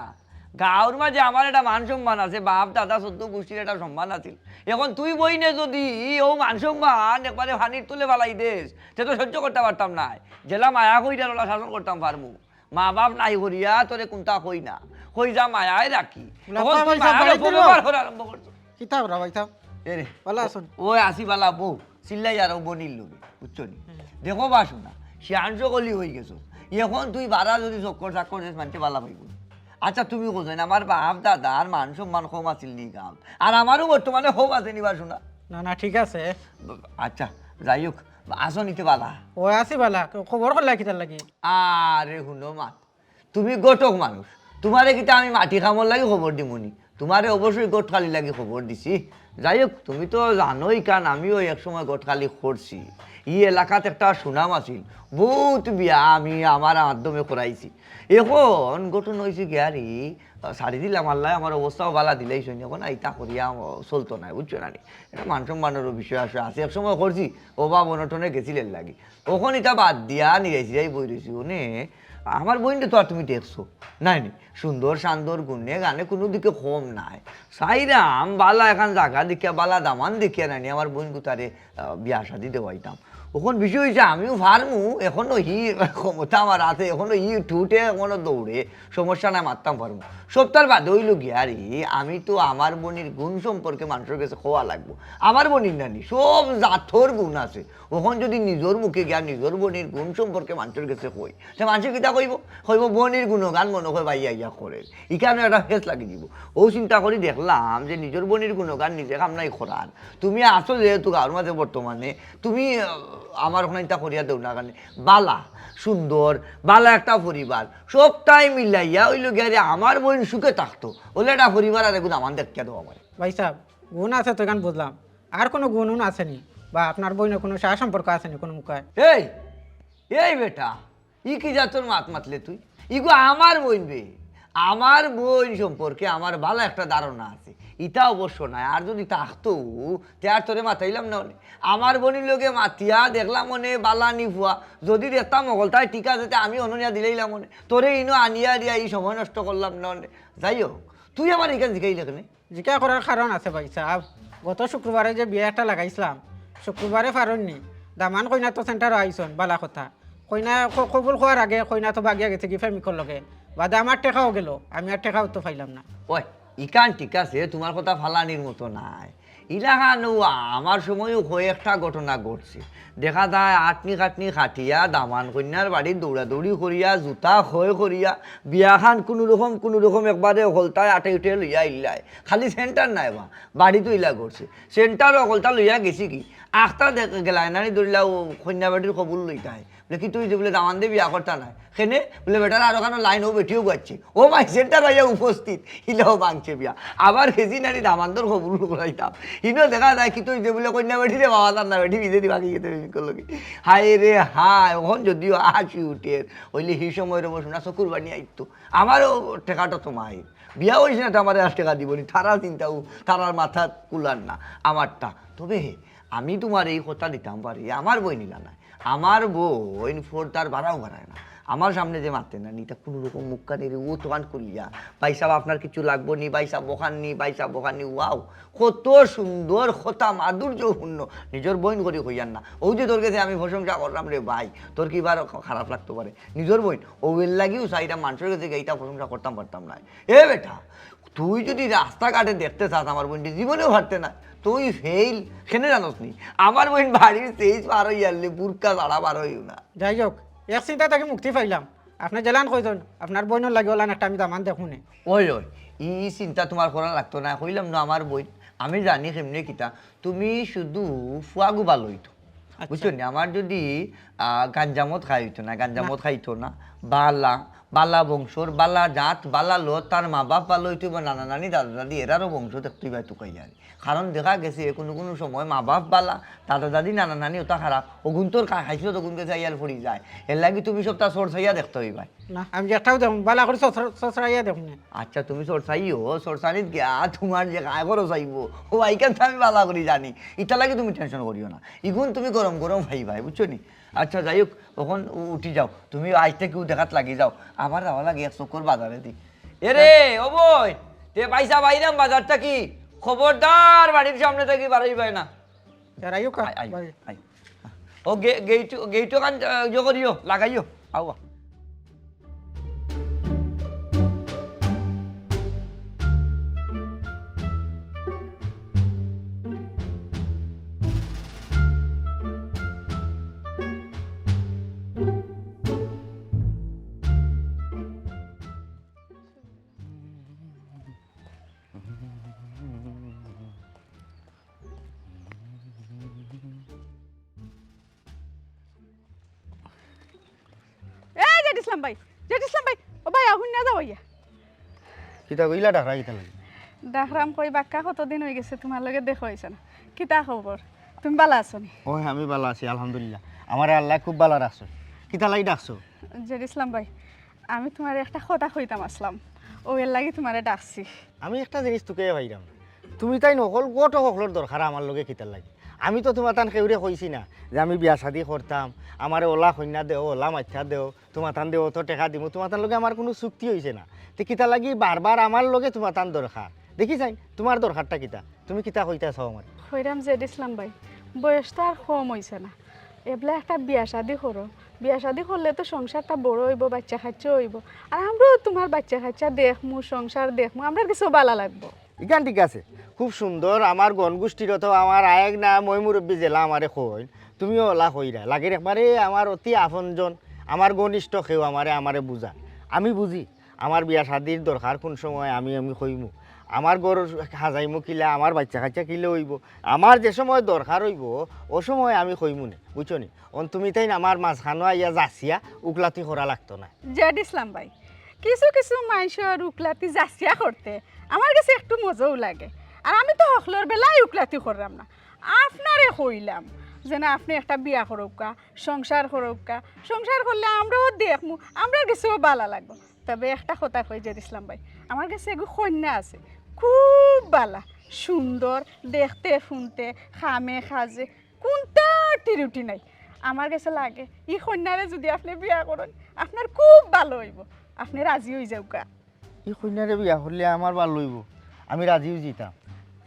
গাউর মাঝে আমার একটা মান সম্মান আছে, বাপ দাদা চৌদ্দ গুষ্টির একটা সম্মান আছিল। এখন তুই বইনে যদি অউ মান সম্মান একবারে পানির তলে ফালাই দেস, তে তো সহ্য করতাম পারতাম নায়। যেলা মায়া কইরা অলা শাসন করতাম পারমু। মা বাপ নাই করিয়া তোরে কুনতা কই না, কই যা মায়ায় রাখি। এখন তুই মায়ার অপব্যবহার করা আরম্ভ করছস। কিতা করা ভাই সাহেব? এরে, ভালা আছইন? ওই আছি ভালা বউ, চিল্লাই আর বইনর লগে, বুঝছো নি? দেখো বা শুনা, শিয়ান সকলি অই গেছস, এখন তুই বারা যদি চক্কর চাক্কর দেস, মানষে ভালা পাইবো। আচ্ছা, তুমি কও চাইন, আমার বাপ দাদার মান সম্মান কম আছিল নি গাউত? আর আমারও বর্তমানে কম আছে নি বা শুনা? না, না, ঠিক আছে। আচ্ছা, যাই হোক, আছো নি তে ভালা? ওই আছি ভালা, খবর করলা কিতার লাগি? আরে হুনো মাত, তুমি ঘটক মানুষ, তুমারে কিতা আমি মাটি কামর লাগি খবর দিমু নি? তুমারে অবশ্যই ঘটকালির লাগি খবর দিছি। যাই হোক, তুমি তো জানোই, কারণ আমিও এক সময় ঘটকালি করছি। ই এলাকাত একটা সুনাম আছিল, বহুত বিয়া আমি আমার মাধ্যমে করাইছি। এখন ঘটনা অইছে কি, আরে, ছাড়ি দিলাম, আল্লায় আমার অবস্থাও ভালা দিলাইছইন, এখন ইতা করিয়া চলতো নায়, বুঝছো না নি? এটা মান সম্মানেরও বিষয় আসে, আছে। এক সময় করছি, অভাব অনটনে গেছিল এর লাগি। অখন ইতা বাদ দিয়া নিরাই সিরাই বই রইছি। অনে আমার বইনরে তো আর তুমি দেখছো নায় নি? সুন্দর সান্দর, গুণে গানে কুনু দিকে কম নায়। চাইরাম ভালা একখান জাগা দেখিয়া, ভালা দামান দেখিয়া নায় নি আমার বইনগুতারে, আহ, বিয়া শাদি দেওয়াইতাম। অখন বিষয় অইছে আমিও পারমু, এখনো হি ক্ষমতা আমার আছে, এখনো হি ঠুটে, এখনো দৌড়ে, সমস্যা নাই, মাততাম পারমু। সবতার বাদে অইলো গিয়া, আরে, আমি তো আমার বইনর গুণ সম্পর্কে মানষর গেছে কওয়া লাগবো। আমার বইনর নানি, সব জাতর গুণ আছে। অখন যদি নিজর মুখে গিয়া নিজর বইনর গুণ সম্পর্কে মানষর গেছে কই, তে মানষে কিতা কইবো? কইবো, "বইনর গুণগান মনো কয় বাইয়া ইয়া করের।" ইখানো একটা ফেস লাগি দিবো। অউ চিন্তা করি দেখলাম যে নিজর বইনর গুণগান নিজে কাম নাই করার। তুমি আছো যেহেতু গাউর মাঝে বর্তমানে, তুমি, আহ, আমার অখান ইতা করিয়া দেও না কেনে। ভালা, সুন্দর, ভালা একটা পরিবার, সবটাই মিলাইয়া অইলো গিয়া রে আমার বইন সুখে থাকতো, অলা একটা পরিবার আর এগু দামান দেখিয়া দেও আমারে। ভাই সাহেব, গুণ আছে তো ইখান বুঝলাম, আর কুনু গুণ উন আছে নি? বা আপনার বইনর কুনু সা সম্পর্ক আছে নি কুনু মুখায়? এই, এই বেটা, ই কি জাতর মাত মাতলে তুই? ইগু আমার বইন বে। আমার বইন সম্পর্কে আমার ভালা একটা ধারণা আছে, ইটা অবশ্য নাই। আর যুদি থাকতো, তে আর তোরে মাতাইলাম না অনে। আমার বইনর লগে মাতিয়া দেখলাম অনে ভালা নি ফুয়া, যুদি দেখতাম অকলতায় ঠিক আছে, তে আমি অনো নিয়া দিলাইলাম অনে। তোরে ইনো আনিয়া দিয়া ই সময় নষ্ট করলাম না অনে। যাই হোক, তুই আমার ইখান জিকাইলে কেনে? জিকার করার কারণ আছে ভাইসাব। গত শুক্রবারে যে বিয়া একটা লাগাইছলাম, শুক্রবারে পারইন নি, দামান কইনা তো সেন্টারো আইছইন, ভালা কথা। কইনা ক-, কবুল কওয়ার আগে কইনা তো ভাগিয়া গেছেগি প্রেমিকর লগে, বাদে আমার টেকাও গেলো, আমি আর টেকাও তো পাইলাম না। ওই, ইখান ঠিক আছে, তুমার কথা ফালানির মতো নায়। ইলাখানউ আমার সময়ও কয়েকটা ঘটনা ঘটছে। দেখা যায় আটনি কাটনি কাটিয়া দামান কইনার বাড়িত দৌড়াদৌড়ি করিয়া, জুতা ক্ষয় করিয়া, বিয়াখান কুনুরকম কুনুরকম একবারে অকলতায় আটে উঠে লইয়া আইলায়। খালি সেন্টার নায় বা, বাড়িতও ইলা ঘটছে। সেন্টারও অকলতা লইয়া গেছিগি, আখতা দেখ-, গেলায় নানি ধরিলা ও কইনা বাড়ির কবুল লইতায়। বলে, "কিতা অইছে?" বলে, "দামান্দে বিয়া করতা নায়।" কেনে? বলে, "বেটার আরো কানো লাইন, ও বেটিও গুয়াচ্ছে।" ও মাই সেন্টার আইয়া উপস্থিত, ইলাও ভাংছে বিয়া। আবার গেছি নানি দামান্দর কবুল করাইতাম। ইনো দেখা যায় কিতা অইছে? বলে, "কইনা বেটিরে বাবা তার না, বেটি বিজে দিবা কি গেছে বেশি করলো কি?" হায় রে হায়, অখন যুদিও হাসি উঠের, অইলে হি সময়র অবশ্য না চকুর পানি আইতো। আমারও টেকাটা তো মাই। বিয়া অইছে না তো আমারে আর টেকা দিবো নি। তারার চিন্তাও, তারার মাথাত কুলার না, আমারটা। তবে আমি তুমারে ই কথা দিতাম পারি, আমার বইন ইলা নায়। আমার বইন পর্দার বাড়াও বাড়ায় না। আমার সামনে যে মাতে না, নিতা কুনুরকম মুখখান এরে ও তোকান খুলিয়া, "ভাইসাব, আপনার কিছু লাগবো নি? ভাইসাব, বখান নি? ভাইসাব, বখান নি?" ওয়াও, কত সুন্দর কথা, মাধুর্যপূর্ণ। নিজর বইন করি কইয়ার না। অউ যে তোর গেছে আমি প্রশংসা করলাম রে ভাই, তোর কিবার খারাপ লাগতো পারে? নিজর বইন, অউ এর লাগিউ চাইরাম মানষর গেছে গিয়া ইতা প্রশংসা করতাম পারতাম নায়। এ বেটা, তুই যুদি রাস্তাঘাটে দেখতে চাস আমার বইনরে, জীবনেও পারতে নায়। তুই ফেইল, কেনে জানোস নি? আমার বইন বাড়ির চেইজ পার অইয়ারলে বুরকা ছাড়া পার অইও না। যাই হোক, এক চিন্তা থাকি মুক্তি পাইলাম। আপনে যেলান কইছইন, আপনার বইনর লাগি অলান একটা আমি দামান দেখমুনে। ওই, ওই, ই চিন্তা তুমার করা লাগতো নায়। কইলাম না আমার বইন, আমি জানি কেমনে কিতা। তুমি শুধু ফুয়াগু ভালা অইতো। আচ্ছা। বুঝছো নি? আমার যুদি, আহ, গাঞ্জা মদ খাই অইতো না, গাঞ্জা না। মদ খাইতো না, বালা, বালা বংশর, বালা জাত, বালা লত, তার মা বাপ ভালা অইতো বা নানা নানি, দাদা দাদি, এরারও বংশ দেখতে পাই তুকাইয়া। কারণ দেখা গেছে কুনু কুনু সময় মা বাপ বালা, দাদা দাদি, নানা নানি ওটা খারাপ, অগুন্তর কা-, খাইছিল তখন গেছে আইয়ার পড়ি যায়। এর লাগি তুমি সবটা সরসাইয়া দেখতে অইবায়। না, আমি একটাও দেখমু, বালা করি সসর-, সসরাইয়া দেখমু নে। আচ্ছা, তুমি সরসাইও, সরসানিত গিয়া তুমার যে কায় খরচ অইবো, ও আইকান তো আমি বালা করি জানি। ইতা লাগি তুমি tension করিও না। ইগুন তুমি গরম গরম পাইবায়, বুঝছো নি? আচ্ছা, যাই হোক, অখন উ-, উঠি যাও। তুমি আইজ থাকি দেখাত লাগি যাও। আমার যাওয়া লাগে এক চক্কর বাজারেদি। এরে, ও বইন, তে পয়সা পাইরাম বাজার থাকি। খবরদার বাড়ির সামনে থাকি বারইবায় না। যারাইও কা, আই, আই, বাড়ি। আই। ও গে-, গেইট, গেইট ওখান, আহ, ইয়ে করিও, লাগাইও। আও, আও। এ জেড ইসলাম ভাই, জেড ইসলাম ভাই, ও ভাই, আহুন না যাও ইয়া। কিতা কইলা ডাকরা কিতা লাগি? ডাকরাম কই বাক্কা কতদিন অই গেছে তুমার লগে দেখা অইছে না। কিতা খবর? তুমি বালা আছো নি? ওই আমি বালা আছি আলহামদুলিল্লাহ। আমারে আল্লায় খুব বালা রাখছে। কিতা লাগি ডাকছো? জেড ইসলাম ভাই, আমি তুমারে একটা কথা কইতাম আছলাম, অউ এর লাগি তুমারে ডাকছি। আমি একটা জিনিস তুকাইয়া পাইরাম না। তুমি তাইন হকল ঘটক হকলর দরকার আমার লগে কিতার লাগি? আমি তো তুমাতান কেউরে কইছি না যে আমি বিয়া শাদি করতাম, আমারে অলা কইন্যা দেও, অলা মাইচ্চা দেও, তুমাতান দেও অত টেকা দিমু, তুমাতান লগে আমার কুনু চুক্তি অইছে না। তে কিতার লাগি বারবার আমার লগে তুমাতান দরকার? দেখি চাইন, তুমার দরকারটা কিতা? তুমি কিতা কইতায় চাও আমারে? কইরাম জেড ইসলাম ভাই, বয়স তো আর কম অইছে না, এবলা একটা বিয়া শাদি করো, বিয়া শাদি করলে তো সংসারটা বড় অইবো, বাইচ্চা কাইচ্চা অইবো, আর আমরাও তুমার বাইচ্চা কাইচ্চা দেখমু, সংসার দেখমু, আমরার গেছেও বালা লাগবো। ইখান ঠিক আছে, খুব সুন্দর। আমার গণ গোষ্ঠীর তো আমার আয়েক না ময় মুরব্বি যেলা আমারে কইন, তুমিও অলা কইরায়। লাগের একবারে আমার অতি আপনজন, আমার ঘনিষ্ঠ কেউ আমারে, আমারে বুঝা। আমি বুঝি, আমার বিয়া শাদির দরকার কুন সময় আমি, আমি কইমু। আমার ঘর হাজাইমু কিলা, আমার বাইচ্চা কাইচ্চা কিলা অইবো। আমার যে সময় দরকার অইবো, অউ সময় আমি কইমু নে, বুঝছো নি? অন তুমি তাইন আমার মাঝখানো আইয়া যাচিয়া উকলাতি করা লাগতো না। জেড ইসলাম ভাই, কিছু কিছু মাইনষর উকলাতি যাচিয়া করতে আমার গেছে একটু মজাও লাগে। আর আমি তো হকলর বেলায় উকলাতি কররাম না। আপনারে কইলাম যে না, আপনে একটা বিয়া করউক্কা, সংসার করউক্কা, সংসার করলে আমরাও দেখমু, আমরার গেছেও বালা লাগবো। তবে একটা কথা কই জেড ইসলাম ভাই, আমার গেছে এগু কইন্যা আছে, খুব বালা, সুন্দর, দেখতে হুনতে, খামে খাজে, কুনটার ত্রুটি নাই। আমার গেছে লাগে, ই কইন্যারে যুদি আপনে বিয়া করইন, আপনার খুব ভালা অইবো। আপনে রাজি অই যাউক্কা। ই কইন্যারে বিয়া করলে আমার ভালা অইবো, আমি রাজি অই যিতাম।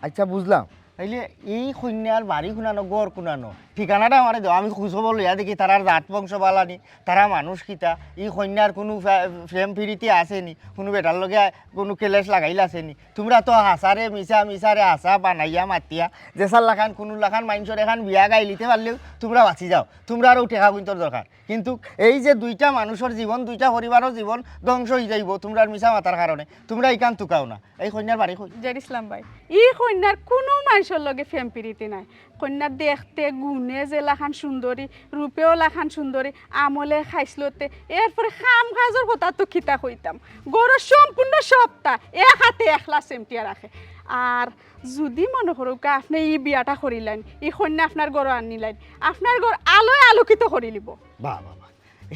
আইচ্ছা, বুঝলাম। তাইলে ই কইন্যার বাড়ি কুনানো, ঘর কুনানো, ঠিকানাটা আমারে দেও, আমি খুঁজ খবর লইয়া দেখি তারার জাত বংশ বালানি, তারা মানুষ কিতা, ই কইন্যার কুনু ফে-, প্রেম পিরিতি আছে নি, কুনু বেটার লগে কুনু কেলেশ লাগাইল আছে নি। তুমরা তো হাছারে মিছা, মিছারে হাছা বানাইয়া মাতিয়া, যেছার লাখান কুনু লাখান মাইনষর এখান বিয়া গাইলিতে পারলেউ তুমরা বাঁচি যাও, তুমরারও টেকা কুইন্তর দরকার। কিন্তু এই যে দুইটা মানুষর জীবন, দুইটা পরিবারর জীবন ধ্বংস অই যাইবো তুমরার মিছা মাতার কারণে, তুমরা ইখান তুকাও না। এই কইন্যার বাড়ি কই? জেড ইসলাম ভাই, ই কইন্যার কুনু মাইনষর লগে প্রেম পিরিতি নাই। কইন্যা দেখতে গুণে যেলাখান সুন্দরী, রূপেও লাখান সুন্দরী, আমলে খাইছলতে, এরপরে কাম কাজর কথা তো কিতা কইতাম, ঘরর সম্পূর্ণ সবতা এক হাতে একলা সেমটিয়া রাখে। আর যুদি মনো করউক্কা আপনে ই বিয়াটা করিলাইন, ই কইন্যা আপনার ঘরো আনিলাইন, আপনার ঘর আলোয় আলোকিত করিলিবো। বাহ, বাহ, বাহ।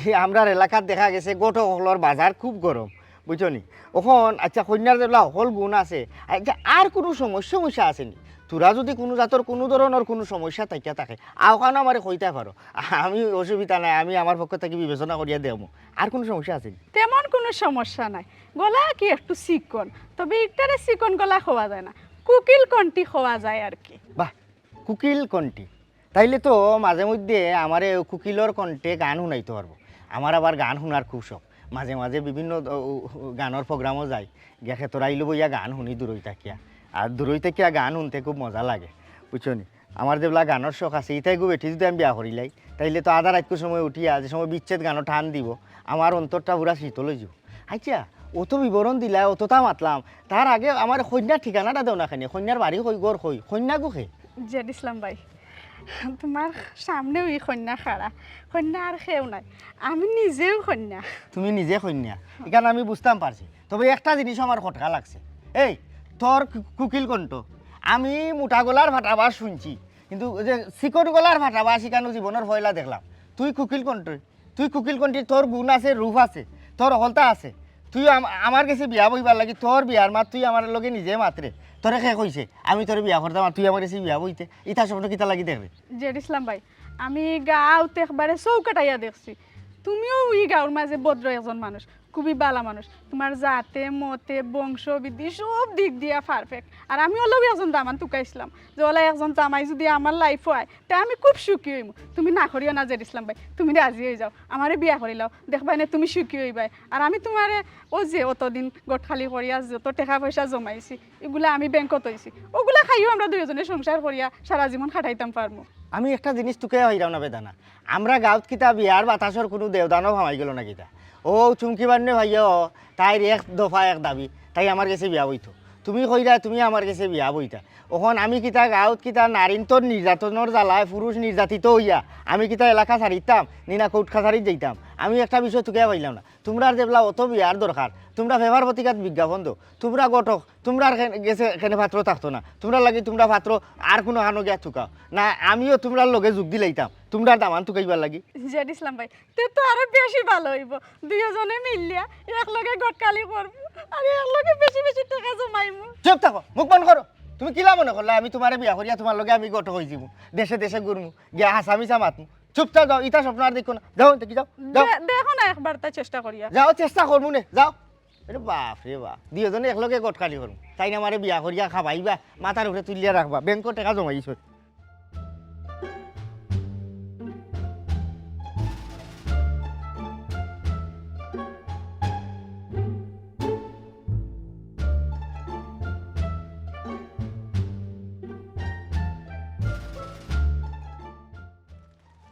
এই আমরার এলাকাত দেখা গেছে ঘটক অকলর বাজার খুব গরম, বুঝছো নি? অখন, আইচ্ছা, কইন্যার যেলা হকল গুণ আছে, আইচ্ছা, আর কুনু সমস্যা, সমস্যা আছে নি? তুরা যুদি কুনু জাতর কুনু ধরনর কুনু সমস্যা থাকিয়া থাকে, অখানও আমারে কইতায় পারো, আমি অসুবিধা নাই, আমি আমার পক্ষ থাকি বিবেচনা করিয়া দেখমু। আর কুনু সমস্যা আছে নি? তেমন কুনু সমস্যা নাই, গলা কি একটু চিকন, তবে ইটারে চিকন গলা কওয়া যায় না, কুকিল কণ্ঠী কওয়া যায় আর কি। বাহ, কুকিল কণ্ঠী। তাইলে তো মাঝে মধ্যে আমারে কুকিলর কণ্ঠে গান হুনাইতে পারবো। আমার আবার গান হুনার খুব শখ। মাঝে মাঝে বিভিন্ন, ও, ও, গানর প্রোগ্রামও যাই। গিয়া খেতর আইলো বইয়া গান হুনি দূরই থাকিয়া। আর দূরই থাকিয়া গান হুনতে খুব মজা লাগে। বুঝছো নি? আমার যেবলা গানর শখ আছে, ইতাইগু বেটি যুদি আমি বিয়া করিলাই, তাইলে তো আধা রাইতকুর সময় উঠিয়া যে সময় বিচ্ছেদ গানো টান দিবো, আমার অন্তরটা পুরা শীতল অই যিবো। আইচ্ছা, অত বিবরণ দিলায়, অততা মাতলাম, তার আগে আমারে কইন্যার ঠিকানাটা দেও না কেনে? কইন্যার বাড়ি কই, ঘর কই, কইন্যাগু কে? জেড ইসলাম ভাই, তুমার সামনেউ ই কইন্যা খাড়া, কইন্যা আর কেউ নাই, আমি নিজেউ কইন্যা। তুমি নিজে কইন্যা, ইখান আমি বুঝতাম পারছি, তবে একটা জিনিস আমার খটকা লাগছে। এই, তোর কু-, কুকিল কণ্ঠ, আমি মোটা গলার ফাটাবাস হুনছি, কিন্তু ওই যে চিকন গলার ফাটাবাস ইখানউ জীবনর পয়লা দেখলাম। তুই কুকিল কণ্ঠ, তুই কুকিল কণ্ঠী, তোর গুণ আছে, রূপ আছে, তোর হকলতা আছে। তুই আম-, আমার গেছে বিয়া বইবার লাগি, তোর বিয়ার মাত তুই আমার লগে নিজে মাতরে। তোরে কে কইছে আমি তোরে বিয়া করতাম আর তুই আমার গেছে বিয়া বইতে? ইতা স্বপ্ন কিতা লাগি দেখরে? জেড ইসলাম ভাই, আমি গাউত একবারে চউখ কাটাইয়া দেখছি, তুমিও ই গাউর মাঝে ভদ্র একজন মানুষ, খুবই বালা মানুষ। তুমার জাতে মতে বংশ বৃদ্ধি সব দিক দিয়া perfect। আর আমি অলাউ একজন দামান তুকাইছলাম যে অলা একজন জামাই যুদি আমার life-ও আয়, তে আমি খুব সুখী অইমু। তুমি না করিও না জেড ইসলাম ভাই, তুমি রাজি অই যাও, আমারে বিয়া করিলাও, দেখবায়নে তুমি সুখী অইবায়। আর আমি তুমারে অউ যে অতদিন ঘটকালি করিয়া যত টেকা পয়সা জমাইছি, ইগুলা আমি ব্যাংকো থইছি, অগুলা খাইও আমরা দুইওজনে সংসার করিয়া সারা জীবন কাটাইতাম পারমু। আমি একটা জিনিস তুকাইয়া পাইরাম না বেদানা, আমরা গাউত কিতা বিয়ার বাতাসর কুনু দেওদানও হামাই গেল না কিতা? অউ চুমকি বান্নে ভাইও, তাইর এক দফা এক দাবি, তাই আমার গেছে বিয়া বইতো। তুমি কইরায় তুমি আমার গেছে বিয়া বইতা। অখন আমি কিতা গাউত কিতা নারীন্তর নির্যাতনর জ্বালায় পুরুষ নির্যাতিত অইয়া আমি কিতা এলাকা ছাড়িতাম, নি না কোর্ট কাছারিত যাইতাম? আমি একটা বিষয় তুকাইয়া পাইলাম না। তুমরার যেবলা অত বিয়ার দরকার, তুমরা paper পত্রিকাত বিজ্ঞাপন দেও, তুমরা ঘটক, তুমরার কেন-, গেছে কেনে পাত্র থাকতো না, তুমরার লাগি তুমরা পাত্র আর কুনু খানো গিয়া তুকাও না, আমিও তুমরার লগে যোগ দিলাইতাম, তুমরার দামান তুকাইবার লাগি। জেড ইসলাম ভাই, তে তো আরো বেশি ভালা অইবো, দুইওজনে মিলিয়া একলগে ঘটকালি করমু, আর একলগে বেশি বেশি টেকা জমাইমু। চুপ থাকো, মুখ বন্ধ করো। তুমি কিলা মনে করলায় আমি তুমারে বিয়া করিয়া তুমার লগে আমি ঘটক অই যিমু, দেশে দেশে ঘুরমু, গিয়া হাছা মিছা মাতমু? চুপচাপ যাও, ইতা স্বপ্ন আর দেখো না। যাও, দেখি যাও, যাও। দে-, দেখো না একবার তা চেষ্টা করিয়া। যাও, চেষ্টা করমু নে, যাও। আরে বাপ রে বাপ, দুইওজনে একলগে ঘটকালি করমু। তাইন আমারে বিয়া করিয়া খাবাইবা, মাথার উপরে তুলিয়া রাখবা, ব্যাংকো টেকা জমাইছো।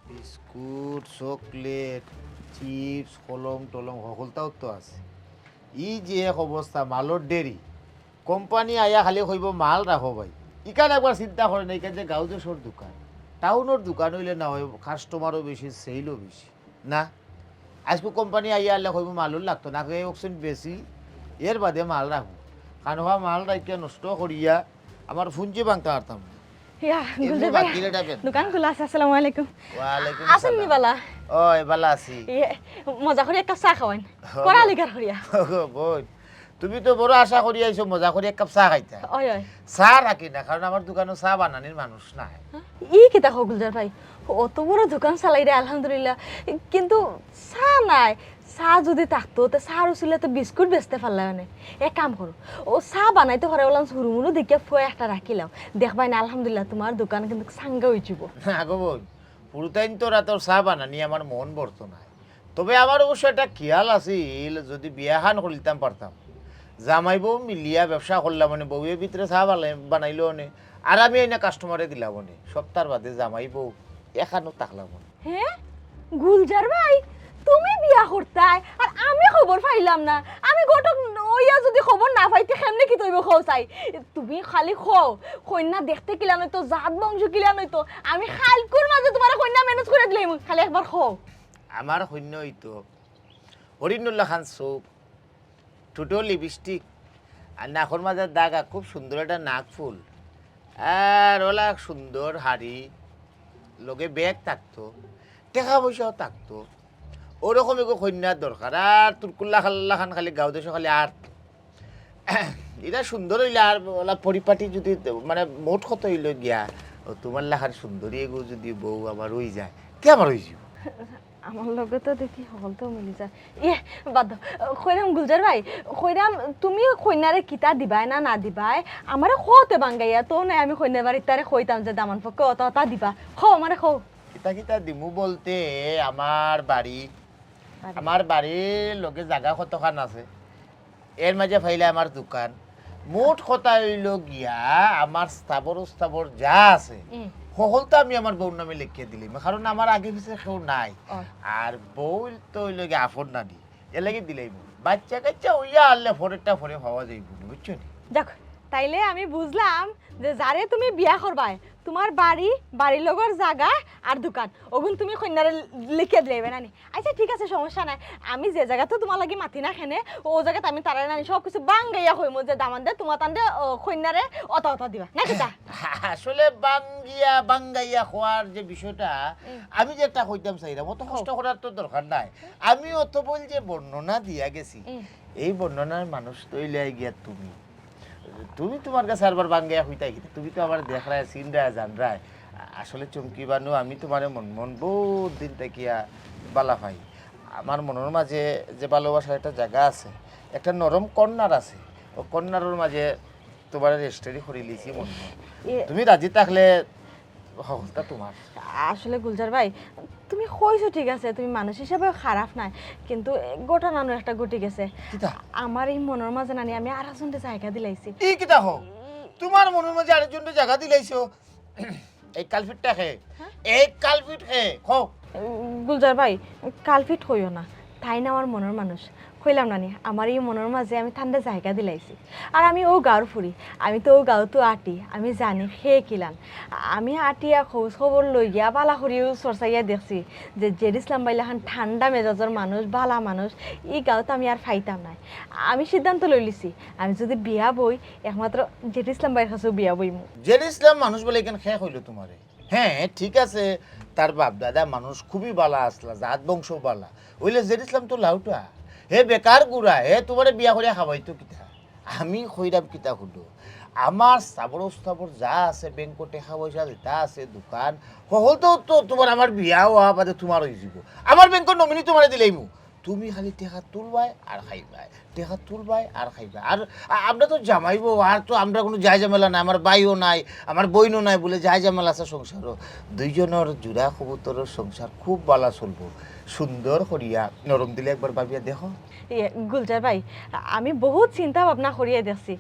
বিস্কুট, চকলেট, চিপস, কলম টলম হকলতাউ তো আছে। ই যে এক অবস্থা, মালর ঢেরি। কোম্পানি আইয়া খালি কইবো, "মাল রাখো ভাই।" ইখান একবার চিন্তা করইন, ইখান যে গাঁও দেশর দোকান, টাউনর দোকান অইলে না অয়, কাস্টমারও বেশি, সেলও বেশি। না, আইজকু কোম্পানি আইয়া আইলে কইবো, "মালর লাগতো না, আগে অকশন বেশি, এর বাদে মাল রাখবো।" খানোয়া মাল রাখিয়া নষ্ট করিয়া আমার পুঞ্জি ভাঙতে পারতাম না। ইয়া, এমনি গুলজার ভাই, বাকির এটা বেন। দোকান খোলা আছে। আসসালামু আলাইকুম। ওয়ালাইকুম আছেন নি আসসালাম। বালা? ওই, বালা আছি। ইয়ে, মজা করি এক কাপ চা খাওয়াইন। ও, করা লিগার করিয়া। ও, বোন, তুমি তো বড় আশা করি আইছো, মজা করি এক কাপ চা খাইতা। ওই, ওই। চা রাখি না, কারণ আমার দোকানো চা বানানির মানুষ নাই। ই কিতা কও গুলজার ভাই? অত বড় দোকান চালাইরা, আলহামদুলিল্লাহ, কিন্তু চা নাই। চা যদি থাকতো, তে চার উসিলে তো বিস্কুট বেচতে পারলায় অনে। এক কাম করো, ও চা বানাইতে পারে, ওলান হুরুমুরু দেখিয়া ফুয়া একটা রাখিলাও। দেখবায় না, আলহামদুলিল্লাহ, তুমার দোকান কিন্তু চাঙ্গা অইযিবো। না গো বোন, পুরুতাইন তো রাতর চা বানানি আমার মন ভরতো নায়। তবে আমার অবশ্য একটা খেয়াল আছিল, যদি বিয়াখান করিলিতাম পারতাম, জামাই বউ মিলিয়া ব্যবসা করলাম অনে, বউয়ে ভিতরে চা বানাই-, বানাইলো অনে, আর আমি আইনা কাস্টমারে দিলাম অনে, সপ্তাহ বাদে জামাই বউ এখানো থাকলাম অনে। হে, গুলজার ভাই, তুমি বিয়া করতায় আর আমি খবর পাইলাম না। আমি ঘটক অইয়া যদি খবর না পাই, তে কেমনে কিতা অইবো কও চাই? তুমি খালি কও, কইন্যা দেখতে কিলান অইতো, জাত বংশ কিলান অইতো, আমি কাইলকুর মাঝে তুমারে কইন্যা manage করি দিলাইমু। খালি একবার কও। আমার কইন্যা অইতো হরিণর লাখান চউখ, ঠুটো লিপস্টিক, আর নাকর মাঝে দাগা, খুব সুন্দর একটা নাক ফুল, আর ওলা সুন্দর হাড়ি, লগে ব্যাগ থাকতো, টেকা পয়সাও থাকতো, ওরকম এগো কইন্যার দরকার। আর তুরকুল্লা খাল্লা খান খালি গাঁও দেশো খালি আর ইটা সুন্দর অইলে আর ওলা পরিপাটি যদি, মানে, মোট কথা অইলো গিয়া, ও তুমার লাখান সুন্দরী এগো যদি বউ আমার অই যায়, তে আমার অইযিবো। আমার লগে তো দেখি হকলতাউ মিলি যায়। ইয়ে, বাদ দেও। কইরাম গুলজার ভাই, কইরাম তুমি কইন্যারে কিতা দিবায় না না দিবায়, আমারে কওতে বাঙ্গাইয়া তো নাই, আমি কইন্যার বাড়ির তারে কইতাম যে দামান পক্ষে অতা অতা দিবা। কও, আমারে কও। কিতা কিতা দিমু বলতে, আমার বাড়ি, বাড়ি। আমার বাড়ির লগে জাগা কতখান আছে, এর মাঝে পাইলে আমার দোকান। মোট কথা অইলো গিয়া, আমার স্থাবর স্থাবর যা আছে, হুম। হকলতা আমি আমার বউর নামে লেখিয়া দিলাইমু, কারণ আমার আগে পিছে কেউ নাই। ও। আর বউ তো অইলো গিয়া আপন নানি, এর লাগি দিলাইমু। বাচ্চা কাচ্চা অইয়া আনলে পরেরটা পরে পাওয়া যাইবো নি, বুঝছো নি? যাক, তাইলে আমি বুঝলাম যে যারে তুমি বিয়া করবায়, তুমার বাড়ি, বাড়ির লগর জাগা আর দোকান, ওগুন তুমি কইন্যারে লেখিয়া দিলাইবায় নানি? আচ্ছা, ঠিক আছে, সমস্যা নাই। আমি যে জাগাত তুমার লাগি মাতি না কেনে, ও জাগাত আমি তারারে নানি সব কিছু বাঙ্গাইয়া কইমু যে দামান্দে তুমার তানরে, ও, কইন্যারে অতা অতা দিবা। না কিতা? আসলে বাঙ্গিয়া, বাঙ্গাইয়া কওয়ার যে বিষয়টা, হুম। আমি যে একটা কইতাম চাইরাম, অত কষ্ট করার তো দরকার নাই। আমি অত বল যে বর্ণনা দিয়া গেছি, হুম। এই বর্ণনার মানুষ তো অইলায় গিয়া তুমি। তুমি তুমার গেছে আরবার বাঙ্গাইয়া কইতায় কিতা? তুমি তো আমারে দেখরায়, চিনরায়, জানরায়। আসলে চুমকি বানু, আমি তুমারে মন মন বউত দিন থাকিয়া বালা পাই। আমার মনর মাঝে যে ভালোবাসার একটা জাগা আছে, একটা নরম কর্নার আছে, ও কর্নারর মাঝে তুমারে রেজিস্টারি করিলিছি মন মন। এ- তুমি রাজি থাকলে হকলতা তুমার। আসলে গুলজার ভাই, তুমি কইছো ঠিক আছে, তুমি মানুষ হিসাবে খারাপ নায়, কিন্তু এ ঘটনা নু একটা ঘটি গেছে। কিতা? আমার ই মনর মাঝে নানি আমি আরেকজনরে জাগা দিলাইছি। ই কিতা কও? তুমার মনর মাঝে আরেকজনরে জাগা দিলাইছো? এই culprit টা কে? হ্যাঁ? এই culprit কে? কও। গুলজার ভাই, culprit কইও না, তাইন আমার মনর মানুষ। কইলাম নানি, আমার ই মনর মাঝে আমি তানরে জাগা দিলাইছি। আর আমি অউ গাঁওর ফুড়ি, আমি তো অউ গাঁওত আটি, আমি জানি কে কিলান। আমি আটিয়া খোঁজ খবর লইয়া বালা করিউ চরচাইয়া দেখছি যে জেড ইসলাম ভাই লাখান ঠান্ডা মেজাজর মানুষ, বালা মানুষ, ই গাঁওত আমি আর পাইতাম নায়। আমি সিদ্ধান্ত লইলিছি, আমি যদি বিয়া বই, একমাত্র জেড ইসলাম ভাইর কাছেউ বিয়া বইমু। জেড ইসলাম মানুষ বলে ইখান কে কইলো তুমারে? হ্যাঁ, ঠিক আছে, তার বাপ দাদা মানুষ খুবই বালা আছলা, জাত বংশ বালা। অইলে জেড ইসলাম তো লাউটা, হে বেকার গুড়া, হে তুমারে বিয়া করিয়া খাওয়াইতো কিতা? আমি কইরাম কিতা হুনো, আমার স্থাবর স্থাবর যা আছে, ব্যাংকো টেকা পয়সা যেটা আছে, দোকান, হকলতাউ তো তুমার আমার বিয়া অওয়া বাদে তুমার অইযিবো। আমার ব্যাংকর নমিনি তুমারে দিলাইমু। তুমি খালি টেকা তুলবায় আর খাইবায়, টেকা তুলবায় আর খাইবায়। আর আ-, আমরা তো জামাই বউ, আর তো আমরা কুনু যায় ঝামেলা নাই, আমার ভাইও নাই, আমার বইনও নাই, বলে যায় ঝামেলা আছে সংসারো। দুইজনর জোড়া কবুতরর সংসার খুব বালা চলবো, সুন্দর করিয়া নরম দিলে একবার ভাবিয়া দেখো। ইয়ে, গুলজার ভাই, আমি বউত চিন্তা ভাবনা করিয়া দেখছি,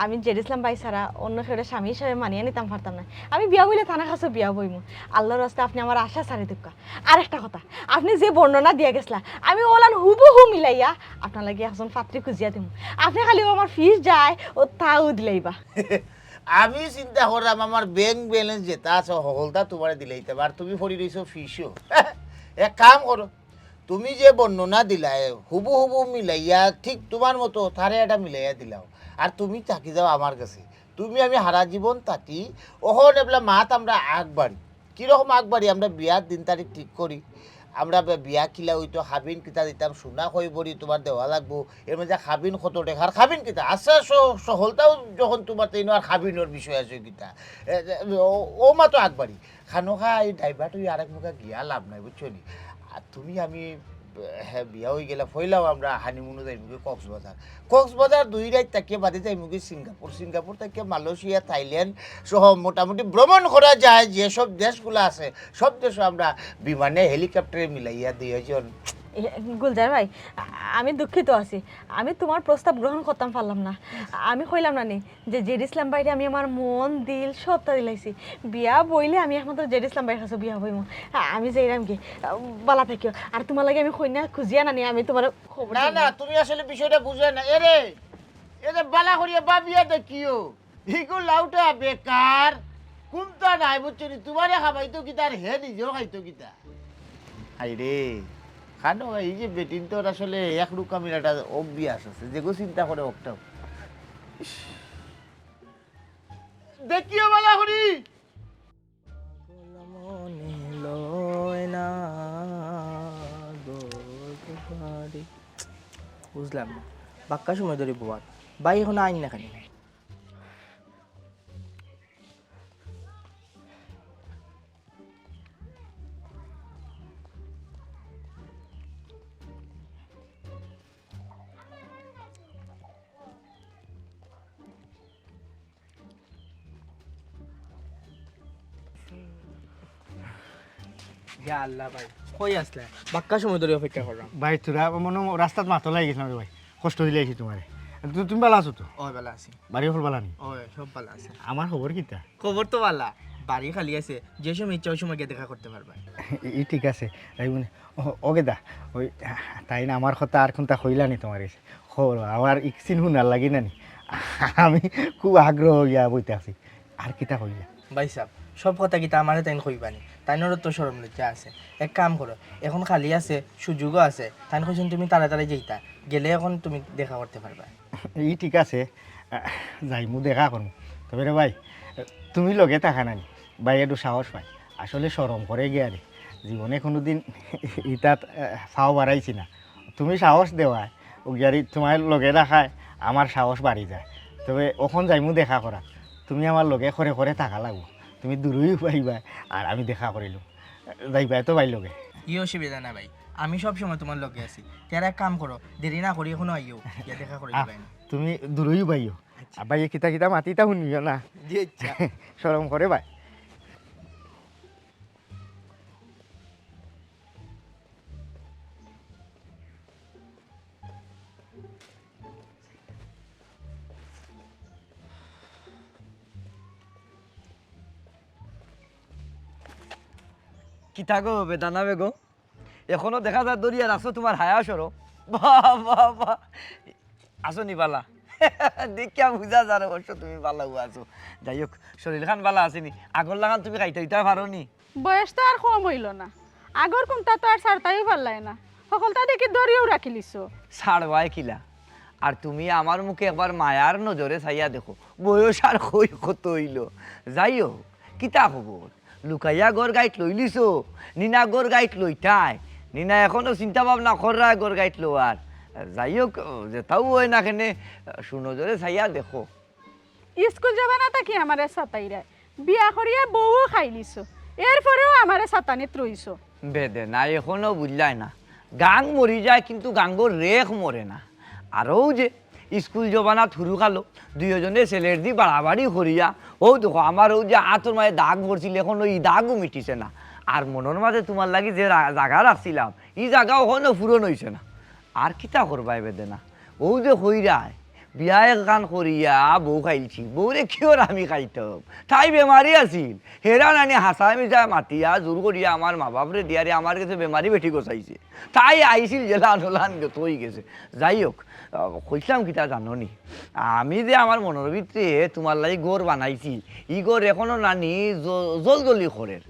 আমি জেড ইসলাম ভাই ছাড়া অন্য কেউরে স্বামী হিসাবে মানিয়া নিতাম পারতাম নায়। আমি বিয়া বইলে তান কাছেউ বিয়া বইমু। আল্লার ওয়াস্তে আপনে আমার আশা ছাড়ি দেউক্কা। আর একটা কথা, আপনে যে বর্ণনা দিয়া গেছলা, আমি অলান হুবহু মিলাইয়া আপনার লাগি একজন পাত্রী খুঁজিয়া দিমু। আপনে খালি আমার ফিস যায়, অতাউ দিলাইবা। আমি চিন্তা করলাম আমার ব্যাংক ব্যালেন্স যেটা আছে, হকলতা তুমারে দিলাইতাম, আর তুমি পড়ি রইছো ফিসো। এক কাম করো, তুমি যে বর্ণনা দিলায়, হুবহু মিলাইয়া, ঠিক তুমার মতো তারে এটা মিলাইয়া দিলাও। আর তুমি থাকি যাও আমার কাছে। তুমি আমি হারা জীবন থাকি, অখন এবলা মাত আমরা আগবাড়ি। কিরকম আগবাড়ি? আমরা বিয়ার দিন তারিখ ঠিক করি, আমরা বে-, বিয়া কিলা অইতো, হাবিন কিতা দিতাম, সোনা কয় ভরি তোমার দেওয়া লাগবো, এর মাঝে হাবিন কত টেকার, হাবিন কিতা আছে, স-, সহলতাও যখন তোমার তাইন আর হাবিনর বিষয় আছে কিতা। এ, এ, ও, ও মা তো আগবাড়ি। খানোখা এই divert অই আরেক মুখা গিয়া লাভ নাই, বুঝছো নি? আর তুমি আমি, হ্যাঁ, বিয়া অই গেলা, ফয়লাও আমরা হানিমুনো যাইমুগি কক্সবাজার। কক্সবাজার দুই রাইত থাকিয়া বাদে যাইমুগি সিঙ্গাপুর, সিঙ্গাপুর থাকিয়া মালয়েশিয়া, থাইল্যান্ড সহ মোটামুটি ভ্রমণ করা যায়, যেসব দেশগুলা আছে, সব দেশো আমরা বিমানে, হেলিকপ্টারে মিলাইয়া দুইজন। এ, গুলজার ভাই, আ-, আমি দুঃখিত আছি, আমি তোমার প্রস্তাব গ্রহণ করতাম পারলাম না। আমি কইলাম না নি যে জেড ইসলাম ভাইরে আমি আমার মন, দিল সবটা দিলাইছি। বিয়া বইলে আমি একমাত্র জেড ইসলাম ভাইর কাছে বিয়া বইমু। আ-, আমি যাইরাম কি? আ, বালা থাকিও। আর তোমার লাগি আমি কইনা খুঁজিয়া না নি, আমি তোমার খবর না, দিমু। না, তুমি আসলে বিষয়টা বুঝো না। এরে, এরে বালা করিয়া ভাবিয়া দেখিও। ইগু লাউটা বেকার, কুন্তা নাই, বুঝছো নি? তোমারে খাবাইতো কিতা আর হে নিজেও খাইতো কিতা? হায় রে, খানো, এই যে বেটিন্তর আসলে এক রকমের একটা অভ্যাস আছে, যেগু চিন্তা করে অকটাও। ইস। দেখিও বালা করি। বুঝলাম না, বাক্কা সময় ধরি বওয়াত, ভাই এখনো আইন না কেনে? ইয়া আল্লাহ ভাই, কই আছলা? বাক্কা সময় ধরি অপেক্ষা করলাম। ভাই, তোরা মনো রাস্তাত মাতো লাগি গেছিলাম রে ভাই, কষ্ট দিলাইছি তোমারে। তু-, তুমি বালা আছো তো? অয়, বালা আছি। বাড়ি অকল বালা নি? অয়, সব বালা আছে। আমার খবর কিতা? খবর তো বালা, বাড়ি খালি আছে, যে সময় ইচ্ছা ওই সময় গিয়া দেখা করতে পারবা। ই ঠিক আছে, যাইমুনে। ও, ও গেদা, ওই, তাইন আমার কথা আর কুন্তা কইলা নি তোমারে? খবর, আমার ইকসিন হুনার লাগি না নি? আমি খুব আগ্রহ অইয়া বইতে আছি। আর কিতা কইলা? ভাই সাব, সব কথা কিতা আমারে তাইন কইবা নি? তাইনরও তো শরম লজ্জা আছে। এক কাম করো, এখন খালি আছে, সুযোগও আছে। তাইন কইছইন তুমি তাড়াতাড়ি যাইতা, গেলে এখন তুমি দেখা করতে পারবা। ই ঠিক আছে, আহ, যাইমু, দেখা করমু। তবে রে ভাই, তুমি লগে থাকা না নি, ভাই একটু সাহস পায়। আসলে শরম করে গিয়া রে, জীবনে কোনোদিন ইতাত, আহ, পাও বাড়াইছি না। তুমি সাহস দেওয়ায়, ও গিয়ারি তোমার লগে রাখায় আমার সাহস বাড়ি যায়। তবে অখন যাইমু দেখা করা, তুমি আমার লগে করে করে থাকা লাগবো। তুমি দূরই পাইবা, আর আমি দেখা করিলু। যাইবায় তো ভাই লগে? ই অসুবিধা না ভাই, আমি সব সময় তোমার লগে আছি। তে আর এক কাম করো, দেরি না করি এখনো আইও, গিয়া দেখা করি আহ, দিবায় না। তুমি দূরই পাইও। আচ্ছা। আর ভাই কিতা কিতা মাতিতা হুনিও না। জি, আচ্ছা। শরম করে ভাই। কিতা গো বেদানা বেগম, এখনো দেখা যায় ধরিয়া রাখছো তোমার হায়া সরম। বাহ, বাহ, বাহ। আছো নি বালা? দেখিয়া বুঝা যার অবশ্য তুমি বালা আছো। যাই হোক, শরীর খান বালা আছে নি? আগর লাখান তুমি খাইতা উইতা পারো নি? বয়স তো আর কম অইলো না, আগর কুন্তা তো আর ছাড়তাইও পারলায় না, হকলতা দেখি ধরিয়াও রাখিলিছো। ছাড়বায় কিলা? আর তুমি আমার মুখে একবার মায়ার নজরে চাইয়া দেখো, বয়স আর কই কত অইলো। যাই হোক, কিতা খবর? লুকাইয়া ঘর গাইট লইলিছো, নি না ঘর গাইট লইতায়, নি না এখনো চিন্তা ভাবনা কররায় ঘর গাইট লওয়ার? যাই হোক, যেতাউ অয় না কেনে, সুনজরে চাইয়া দেখো। ইস্কুল জমানা থাকি আমারে সাতাইরায়, বিয়া করিয়া বউও খাইলিছো, এরপরেও আমারে সাতানিত রইছো। বেদে না, এখনো বুঝলায় না। গাং মরি যায় কিন্তু গাঙ্গর রেখ মরে না। আর অউ যে ইস্কুল জমানাত হুরুকালো দুইওজনে ছেলের দি বাড়াবাড়ি করিয়া, অউ দেখো আমার অউ যে আতর মাঝে দাগ পড়ছিল, এখনো ই দাগও মিটিছে না। আর মনর মাঝে তোমার লাগি যে রা-, জাগা রাখছিলাম, ই জাগা অখনো পূরণ অইছে না। আর কিতা করবায় বেদে না? অউ যে কইরায়, বিয়া একখান করিয়া বউ খাইলছি, বউরে কিওর আমি খাইতাম? তাই বেমারি আছিল, হেরা নানি হাছায় মিছায় মাতিয়া জোর করিয়া আমার মা বাপরে দিয়ারে আমার গেছে বেমারি বেটি গছাইছে। তাই আইছিল যেলান ওলান যত অইগেছে। যাই হোক, আহ, কইছিলাম কিতা জানো নি? আমি যে আমার মনর ভিতরে তোমার লাগি ঘর বানাইছি, ই ঘর এখনো নানি জ-, জলজলি করের।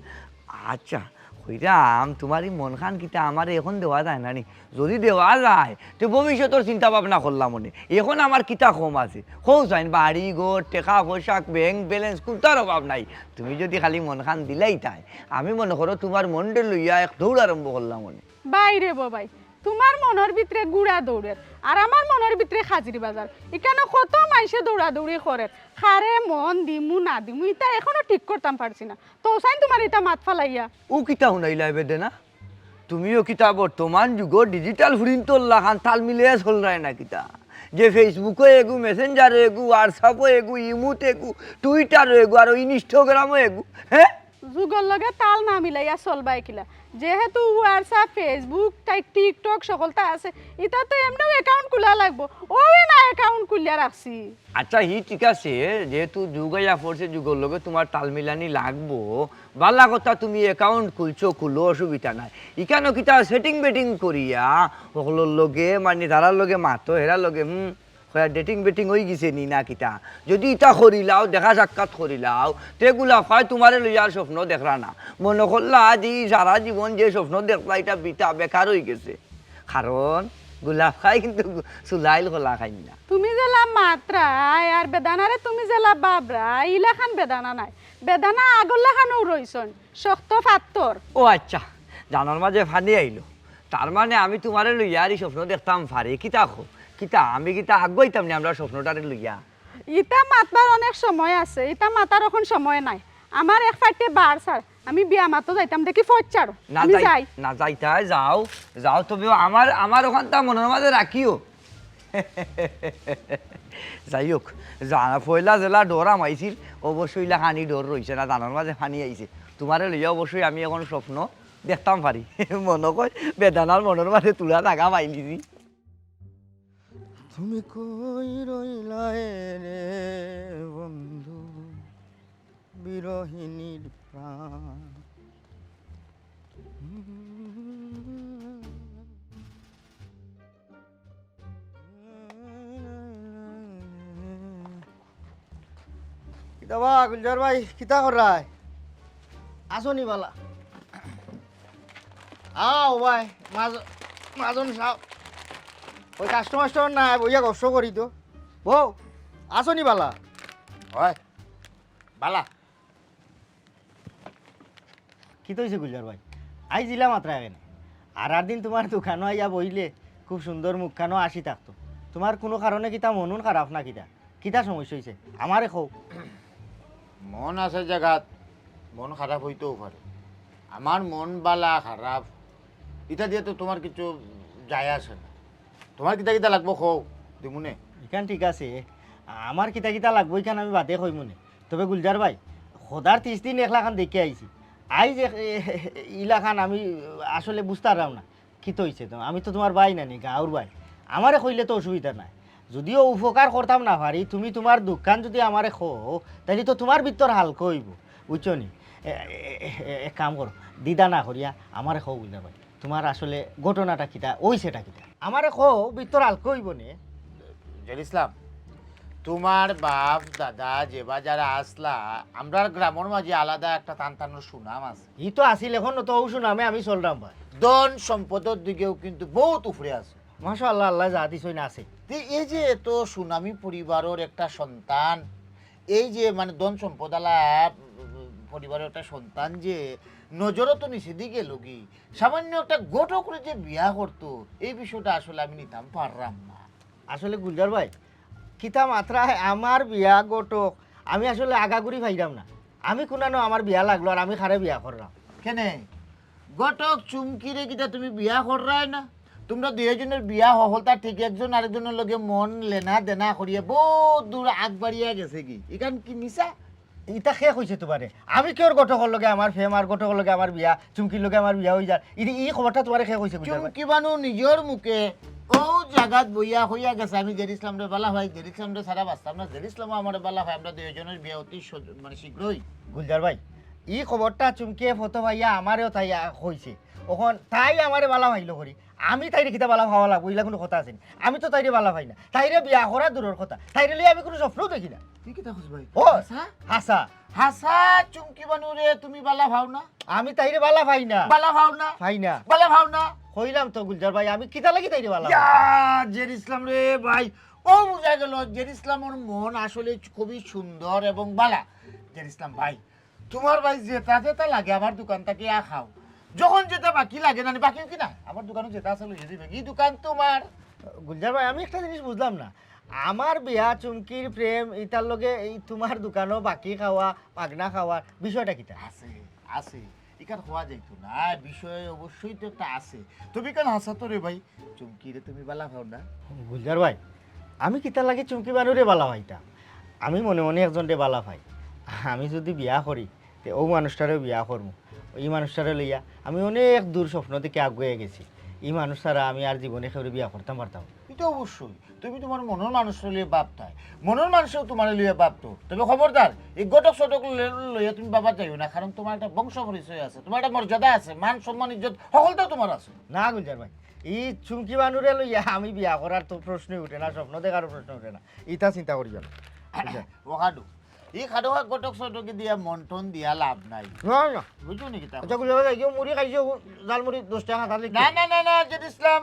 আচ্ছা, কইরাম, তুমার ই মনখান কিতা আমারে এখন দেওয়া যায় না নি? যুদি দেওয়া যায়, তে ভবিষ্যতর চিন্তা ভাবনা করলাম অনে। এখন আমার কিতা কম আছে? কও চাইন, বাড়ি, ঘর, টেকা, পয়সা, bank balance, কুন্তার অভাব নাই। তুমি যুদি খালি মনখান দিলাইতায়, আমি মনো করো তুমার মনরে লইয়া এক দৌড় আরম্ভ করলাম অনে। ভাই রে বাবাই, তুমার মনর ভিতরে ঘুড়া দৌড়ের, আর আমার মনর ভিতরে খাজির বাজার। ইকানো কত মাইনষে দৌড়াদৌড়ি করের, কারে মন দিমু না দিমু, ইতা এখনো ঠিক করতাম পারছি না। তো চাইন তুমার ইতা মাত ফালাইয়া। ও কিতা হুনাইলায় বেদনা? তুমিও কিতা বর্তমান যুগর digital ফুরিন্তর লাখান তাল মিলিয়া চলরায় না কিতা? যে Facebook-ও এগু, Messenger-ও এগু, WhatsApp-ও এগু, ইমুত এগু, Twitter-ও এগু, আর Instagram-ও এগু, হে? যুগর লগে তাল না মিলাইয়া চলবায় কিলা? যেহেতু WhatsApp, Facebook, তাই TikTok সকলতা আছে, ইতা তো এমনেও account খুলা লাগবো। অউ না account খুলিয়া রাখছি। আচ্ছা, হি ঠিক আছে, যেহেতু যুগ আইয়া পড়ছে, যুগর লগে তুমার তাল মিলানি লাগবো। বালা কথা, তুমি account খুলছো, খুলো, অসুবিধা নাই। ইকানো কিতা setting বেটিং করিয়া, হকলর লগে, মানে, যারার লগে মাতো, হেরার লগে, হুম, কইয়া dating বেটিং অইগেছে নি না কিতা? যুদি ইতা করিলাও, দেখা সাক্ষাৎ করিলাও, তে গুলাফায় তুমারে লইয়া আর স্বপ্ন দেখরা না। মনো করলা যে ই সারা জীবন যে স্বপ্ন দেখলা, ইটা বৃথা, বেকার অইগেছে। কারণ গুলাফায় কিন্তু চুলাইল কলা খাইন না। তুমি যেলা মাতরায় আর বেদানারে তুমি যেলা ভাবরায়, ইলাখান বেদানা নায়। বেদানা আগর লাখানউ রইছইন, শক্ত ফাত্তর। ও আচ্ছা, জানর মাঝে ফানি আইলো। তার মানে আমি তুমারে লইয়া আর ই স্বপ্ন দেখতাম পারি। কিতা কও? কিতা, আমি কিতা আগুয়াইতাম নি আমরার স্বপ্নটারে লইয়া? ইতা মাতবার অনেক সময় আছে, ইতা মাতার অখন সময় নাই। আমার এক ফাইটে বার ছাড়, আমি বিয়া মাতো যাইতাম, দেখি ফট ছাড়ো। না আমি যাই, যাই। না যাইতায়, যাও, যাও, তবে আমার, আমার অখানতা মনর মাঝে রাখিও। যাই হোক, যা-, পয়লা যেলা ডর আমাইছিল, অবশ্যই ইলা খানি ডর রইছে না, জানর মাঝে ফানি আইছে। তুমারে লইয়া অবশ্যই আমি অখন স্বপ্ন দেখতাম পারি। মনো কয় বেদানার মনর মাঝে তুলা জাগা পাইলিছি। তুমি কই রইলায় রে বন্ধু, বিরহিণীর প্রাণ? কিতা বা গুলজার ভাই, কিতা কররায়? আছো নি বালা? আও ভাই, মাজ-, মাজন সাব। ওই কাস্টমার স্টোর না, বইয়া গল্প করি তো। বউ, আছো নি বালা? অয়, বালা। কিতা অইছে গুলজার ভাই? আইজ ইলা মাতরায় কেনে? আর আর দিন তুমার দোকানো আইয়া বইলে খুব সুন্দর মুখখানো হাসি থাকতো। তুমার কুনু কারণে কিতা মন-উন খারাপ না কিতা? কিতা সমস্যা অইছে? আমারে কও। মন আছে জাগাত, মন খারাপ অইতেও পারে। আমার মন বালা খারাপ, ইতা দিয়া তো তুমার কিচ্ছু যায় আসে না। তুমার কিতা কিতা লাগবো কও, দিমুনে। ইখান ঠিক আছে, আমার কিতা কিতা লাগবো ইখান আমি বাদে কইমুনে। তবে গুলজার ভাই, খোদার তিরিশ দিন একলাখান দেখিয়া আইছি। আইজ এক-, এ-, এ-, ইলাখান আমি আসলে বুঝতাম পারলাম না। কিতা অইছে তো? আমি তো তুমার ভাই নানি, গাঁওর ভাই। আমারে কইলে তো অসুবিধা নাই। যুদিও উপকার করতাম না পারি, তুমি তুমার দুঃখখান যুদি আমারে কও, তাইলে তো তুমার ভিতর হালকা অইবো, বুঝছো নি? এ-, এ-, এ-, এ-, এক কাম করো, দ্বিধা না করিয়া আমারে কও গুলজার ভাই। তুমার আসলে ঘটনাটা কিতা, অইছেটা কিতা? আমারে কও, ভিতর হালকা অইবো নে। জের ইসলাম, তুমার বাপ, দাদা, যেবা যারা আছলা, আমরার গ্রামর মাঝে আলাদা একটা তান তানর সুনাম আছে। ই তো আছিল, অখন তো অউ সুনামে আমি চলরাম ভাই। ধন সম্পদর দিকেও কিন্তু বউত উপরে আছে। মাশাআল্লাহ, আল্লায় যা দিছইন আছে। তে এই যে এত সুনামী পরিবারর একটা সন্তান, এই যে মানে ধন সম্পদআলা পরিবারর একটা সন্তান যে নজরও তো নিচেদি গেলোগি, সামান্য একটা ঘটকরে যে বিয়া করতো, এই বিষয়টা আসলে আমি নিতাম পাররাম না। আসলে গুলজার ভাই, কিতা মাতরায়, আমার বিয়া ঘটক, আমি আসলে আগাগুড়ি পাইরাম না। আমি কুনানো আমার বিয়া লাগলো আর আমি কারে বিয়া কররাম? কেনে? ঘটক চুমকিরে কিতা তুমি বিয়া কররায় না? তুমরা দুইওজনর বিয়া হকলতা ঠিক, একজন আরেকজনর লগে মন লেনা দেনা করিয়া বউত দূর আগবাড়িয়া গেছেগি। ইখান কি মিছা? ইতা কে কইছে তুমারে? আমি কেউর ঘটকর লগে আমার প্রেম আর ঘটকর লগে আমার বিয়া, চুমকির লগে আমার বিয়া অইযার? ই, ই খবরটা তুমারে কে কইছে, গুলজার ভাই? চুমকি বানু নিজর মুখে অউ জাগাত বইয়া কইয়া গেছে, "আমি জের ইসলামরে বালা পাই, জের ইসলামরে ছাড়া বাঁচতাম না, জের ইসলামও আমারে বালা পায়, আমরা দুইওজনর বিয়া অতি স-, মানে শীঘ্রই।" গুলজার ভাই, ই খবরটা চুমকিয়ে ফটো পাইয়া আমারেও তাই, আ, কইছে। অখন তাই আমারে বালা পাইলো করি, আমি তাইরে কিতা বালা পাওয়া লাগবো, ইলা কুনু কথা আছে নি? আমি তো তাইরে বালা পাই না, তাইরে বিয়া করা দূরর কথা, তাইরে লইয়া আমি কুনু স্বপ্নও দেখি না। তুই কিতা কস ভাই? ও, হাছা? হাছা। হাছা, চুমকি বানুরে তুমি বালা পাও না? আমি তাইরে বালা পাই না। বালা পাও না? পাই না। বালা পাও না? কইলাম তো গুলজার ভাই, আমি কিতা লাগি তাইরে বালা পাই না? ইয়া, জের ইসলাম রে ভাই, ও বুঝা গেল, জের ইসলামর মন আসলে খুবই সুন্দর এবং বালা। জের ইসলাম ভাই, তুমার ভাই যেটা যেটা লাগে আমার দোকান থাকি আ খাও, যখন যেটা বাকি লাগে না, বাকিও কি না, আমার দোকানো যেটা আছে লইয়া দিবে, ই দোকান তুমার। গুলজার ভাই, আমি একটা জিনিস বুঝলাম না, আমার বিয়া চুমকির প্রেম ইতার লগে এই তুমার দোকানো বাকি খাওয়া, পাগনা খাওয়ার বিষয়টা কিতা? আছে, আছে, ইখান কওয়া যাইতো না, বিষয় অবশ্যই তো একটা আছে। তুমি কেন হাছা তো রে ভাই, চুমকিরে তুমি বালা পাও না? গুলজার ভাই, আমি কিতার লাগি চুমকি বানুরে বালা পাইতাম? আমি মনে মনে একজনরে বালা পাই। আমি যুদি বিয়া করি, তে অউ মানুষটারেও বিয়া করমু। ই মানুষটারে লইয়া আমি অনেক দূর স্বপ্ন দেখি আগুয়াইয়া গেছি। ই মানুষ ছাড়া আমি আর জীবনে কেউরে বিয়া করতাম পারতাম না। ইটা অবশ্যই। তুমি তুমার মনর মানুষরে লইয়া ভাবতায়। মনর মানুষেও তুমারে লইয়া ভাবতো। তবে খবরদার, ই ঘটক চটক ল-, লইয়া তুমি ভাবাত যাইও না, কারণ তুমার একটা বংশ পরিচয় আছে, তুমার একটা মর্যাদা আছে, মান সম্মান ইজ্জত হকলটাউ তুমার আছে। না গুলজার ভাই, ই চুমকি বানুরে লইয়া আমি বিয়া করার তো প্রশ্নই উঠে না, স্বপ্ন দেখারও প্রশ্ন উঠে না। ইতা চিন্তা করিও না। বুঝলে? ও খাডু, ই খাডু ঘটক চটকে দিয়া মন টন দিয়া লাভ নাই। না, না। বুঝছো নি কিতা? আচ্ছা, গুলজার ভাই, কেউ মুড়ি খাইছো, জালমুড়ি দশ টেকা খাতা লিখে। না, না, না, না, জের ইসলাম,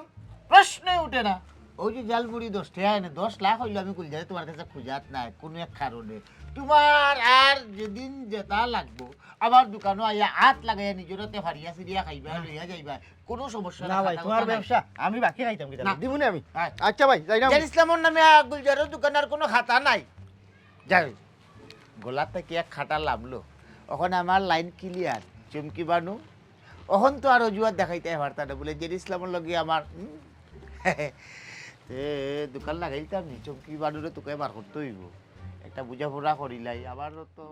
প্রশ্নই উঠে না। ওই যে জালমুড়ি দশ টেকা এনে দশ লাখ অইলো, আমি গুলজারে তুমার কাছে খুজাত নাই, কুনু এক কারণে। তুমার আর যেদিন যেটা লাগবো, আমার দোকানো আইয়া আত লাগাইয়া নিজর আতে ফাড়িয়া ছিড়িয়া খাইবা, লইয়া যাইবা, কুনু সমস্যা না নাই, ভাই, খাতা তুমার কথা নাই। ব্যবসা, আমি বাকি খাইতাম কিতা? না। দিমুনে আমি। আচ্ছা। আচ্ছা ভাই, যাইরাম। জের ইসলামর নামে আ, গুলজারর দোকান আর কুনু খাতা নাই। যাই, গলা থাকি এক খাটা লামলো। অখন আমার লাইন ক্লিয়ার, চুমকি বানু। অখন তো আর অজুহাত দেখাইতায় পারতা না, বুলে জের ইসলামর লগে আমার, হুম? তে দোকান লাগাইতাম নি, চুমকি বানুরে তুকাই বার করতে অইবো। একটা বুঝাপড়া করিলাই, আবার তো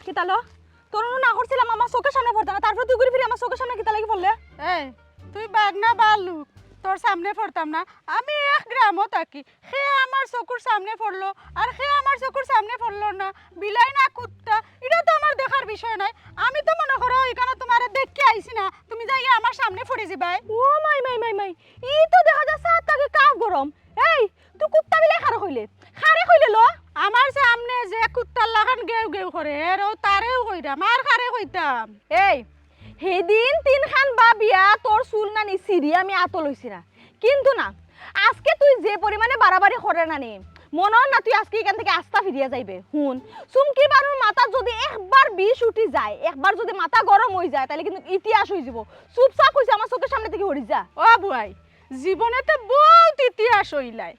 কিতা লো? তোর না করছিলাম আমার চউখর সামনে পড়তা না, তারপরে তুই ঘুরি ফিরি আমার চউখর সামনে কিতা লাগি পড়লে? এই, তুই বাঘ না ভাল্লুক, তোর সামনে পড়তাম না? আমি এক গ্রামো থাকি, কে আমার চউখর সামনে পড়লো আর কে আমার চউখর সামনে পড়লো না, বিলাই না কুত্তা, ইটা তো আমার দেখার বিষয় নায়। আমি তো মনো করো ইখানো তুমারে দেখিয়া আইছি না, তুমি যাইয়া আমার সামনে পড়ি যিবায়। ও মাই, মাই, মাই, মাই, ই তো দেখা যায় ছাদ থাকি কাফ গরম। এই, তুই কুত্তা বিলাই কারে কইলে? কারে কইলে লো? আমার সামনে যে কুত্তার লাখান গেউ গেউ করে, এরও তারেও কইরাম, আর কারে কইতাম? এই, হিদিন তিনখান ভাবিয়া তোর চুল নানি ছিড়ি আমি আতো লইছি না, কিন্তু না, আজকে তুই যে পরিমাণে বাড়াবাড়ি করে নানি, মনো অর না তুই আজকে ইখান থাকি আস্তা ফিরিয়া যাইবে। হুন, চুমকি বানুর মাথাত যুদি একবার বিষ উঠি যায়, একবার যুদি মাথা গরম অই যায়, তাইলে কিন্তু ইতিহাস অই যিবো। চুপচাপ কইছি আমার চউখর সামনে থাকি হরি যা। ও বুয়াই, জীবনে তো বউত ইতিহাস অইলায়,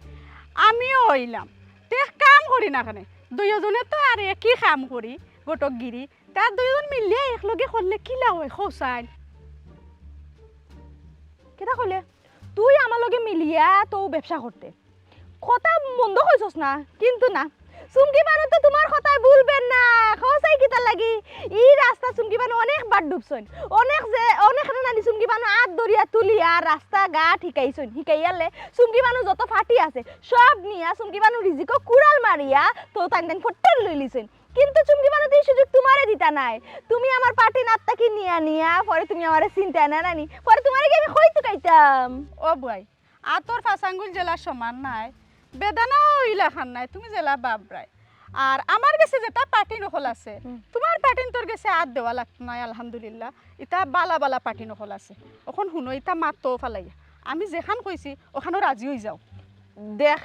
আমিও অইলাম। তে এক কাম করি না কেনে, দুইওজনে তো আর একই কাম করি, ঘটকগিরি। তে দুইওজন মিলিয়া একলগে করলে কিলা অয়, কও চাইন? কিতা কইলে? তুই আমার লগে মিলিয়া তো ব্যবসা করতে। কথা মন্দ কইছস না, কিন্তু না, চুমকি বানু তো তুমার কথায় ভুলবেন না। কও চাই কিতার লাগি? ই রাস্তা চুমকি বানু অনেকবার ডুবছইন, অনেক যে, অনেক নানি চুমকি বানু আত ধরিয়া তুলিয়া রাস্তা ঘাট হিকাইছইন, হিকাইয়ালে চুমকি বানু যত ফাটি আছে সব নিয়া চুমকি বানু রিজিকো কুড়াল মারিয়া তো তাইন তাইন ফট্টর লইলিছইন। কিন্তু চুমকি বানু তো ই সুযোগ তুমারে দিতা নায়। তুমি আমার পাটি নাত্তা কি নিয়া নিয়া পরে তুমি আমারে চিনতায় না নানি, পরে তুমারে কি আমি কই তুকাইতাম? ও বুয়াই, আতর পাঁচ আঙ্গুল যেলা সমান নায়, বেদানাও ইলাখান নায়, তুমি যেলা বাবরায়। আর আমার গেছে যেটা পাটিন অকল আছে, হুম। তুমার পাটিনতর গেছে আত দেওয়া লাগতো নায়, আলহামদুলিল্লাহ। ইতা বালা বালা পাটিন অকল আছে। অখন হুনো, ইতা মাত তো ফালাইয়া। আমি যেখান কইছি, অখানো রাজি অই যাও। দেখ,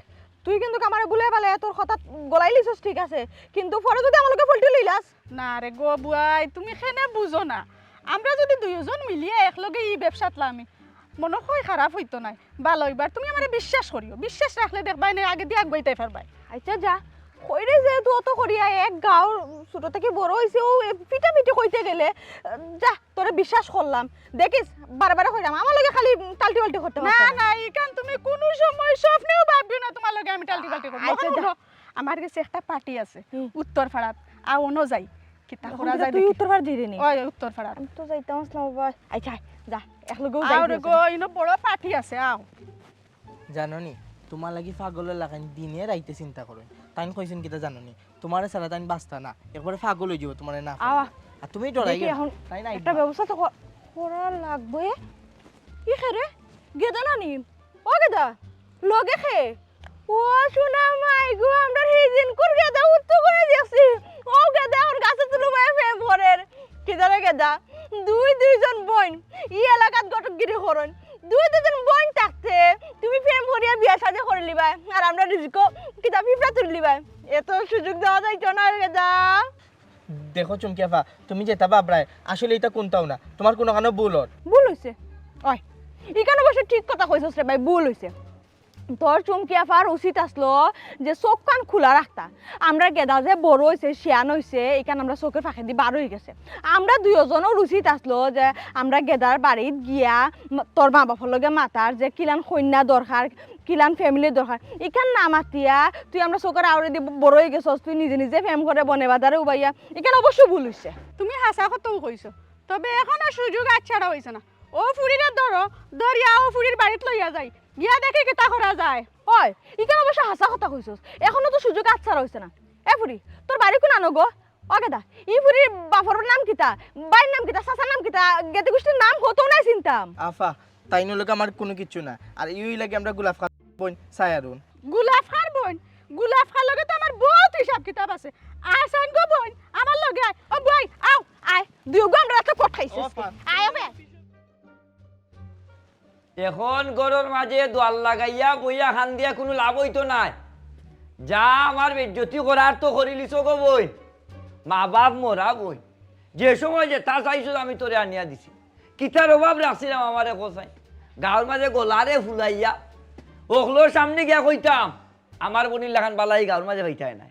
তুই কিন্তু আমারে বুলে বালে তোর কথা গলাইলিছস, ঠিক আছে, কিন্তু পরে যুদি আমার লগে ফল্টি লইলাস। না রে গো বুয়াই, তুমি কেনে বুঝো না? আমরা যুদি দুইওজন মিলিয়া একলগে ই ব্যবসাত লামি, মনো কয় খারাপ অইতো নায়, বালা অইবার। তুমি আমারে বিশ্বাস করিও, বিশ্বাস রাখলে দেখবায় নে আগেদি আগুয়াইতায় পারবায়। আচ্ছা যা, কইরে যেহেতু অত করিয়া এক গাঁওর ছোট থাকি বড় অইছে, ও এ পিটাপিটি কইতে গেলে, আহ, যা, তোরে বিশ্বাস করলাম। দেখিস, বারে বারে কইরাম, আমার লগে খালি টালটি-বালটি করতে না, পারছ না। না, ইখান তুমি কুনু সময় স্বপ্নেও ভাবিও না, তুমার লগে আমি টালটি-বালটি করমু। আচ্ছা, অখন যা। হুনো, আমার গেছে একটা পাটি আছে, হুম। উত্তর পাড়াত, আও অনো যাই। কিতা অখন করা কিতা যায় তুই দেখি। উত্তর পাড়াত যাইরে নি? ওই, উত্তর পাড়াত। আমি তো যাইতাম আছলাম বাবা। আচ্ছা, যা, একলগেউ যাই আও রে গো, ইনো বড় পাটি আছে, আও। জানো নি, তুমার লাগি পাগলর লাখান দিনে রাইতে চিন্তা করইন। তাইন কইছইন কিতা জানো নি? তুমারে ছাড়া তাইন বাঁচতা না, একবারে পাগল অইযিবো তুমারে না আওয়া। আর তুমি ডরাই দেখি গেলা। এখন তাইন আইবা। একটা ব্যবস্থা তো কর- করা লাগবো। এ, ই কে রে? গেদা নানি? ও গেদা, লগে কে? ও সোনা মাই গো, আমরা হিদিনকুর গেদা উত্তু করে দেখছি। ও গেদা, ওর গাছে তুলু মায়ে প্রেম করের। কিতা রে গেদা? দুই দুইজন বইন, ই এলাকাত ঘটকগিরি করইন। দুই দুইজন বইন থাকতে তুমি প্রেম করিয়া বিয়া শাদি করিলিবায়, আর আমরা রিজিকো কিতা পিঁপড়া তুলিলিবায়। এত সুযোগ দেওয়া যাইতো না রে গেদা। দেখো চুমকি আফা, তুমি যেতা ভাবরায়, আসলে ইতা কুনতাউ না, তুমার কুনুখানো ভুল অর। ভুল অইছে। ওই, ইখান অবশ্য ঠিক কথা কইছস রে ভাই, ভুল অইছে। তোর চুমকি আফার উচিত আছলো যে চউখ কান খুলা রাখতা। আমরার গেদা যে বড় অইছে, শিয়ান অইছে, ইখান আমরার চউখর ফাঁকেদি বার অইগেছে। আমরা দুইওজনর উচিত আছলো যে আমরার গেদার বাড়িত গিয়া ম- তোর মা বাপর লগে মাতার যে কিলান কইন্যা দরকার, কিলান family দরকার। ইখান না মাতিয়া তুই আমরার চউখর আওরেদি বড় অইগেছস, তুই নিজে নিজে প্রেম করে বনে বাদারে উবাইয়া, ইখান অবশ্য ভুল অইছে। তুমি হাছা কথাউ কইছো, তবে এখনো সুযোগ আতছাড়া অইছে না। ও ফুড়িরে ধরো, ধরিয়া ও ফুড়ির বাড়িত লইয়া যাই, গিয়া দেখি কিতা করা যায়। ওই, ইখান অবশ্য হাছা কথা কইছস, এখনো তো সুযোগ আতছাড়া অইছে না। এ ফুড়ি, তোর বাড়ি কুনানো গো? ও গেদা, ই ফুড়ির বাপর নাম কিতা, বাইর নাম কিতা, চাচার নাম কিতা, গেদি গুষ্টির নাম কত নাই চিনতাম। আফা, তাইনর লগে আমার কুনু কিচ্ছু না। আর ইউ ইলাগি আমরা গোলাপ খার বইন, সায়ারুন। গোলাপ খার বইন, গোলাপ খার লগে তো আমার বউত হিসাব কিতাব আছে। আয় সাইন গো বইন, আমার লগে আয়। ও বইন, আও, আয়। দুইওগু আমরার আতো পট খাইছে। ও, আয়, আবে। এখন ঘরর মাঝে দুয়ার লাগাইয়া বইয়া কান্দিয়া কুনু লাভ অইতো নায়। যা আমার বেইজ্জতি করার তো করিলিছো গো বইন। মা বাপ মরা বইন। যে সময় যেতা চাইছস আমি তোরে আনিয়া দিছি। কিতার অভাব রাখছিলাম আমারে কছাইন? গাউর মাঝে গলারে ফুলাইয়া অকলর সামনে গিয়া কইতাম, আমার বইনর লাখান বালা ই গাউর মাঝে পাইতায় নায়।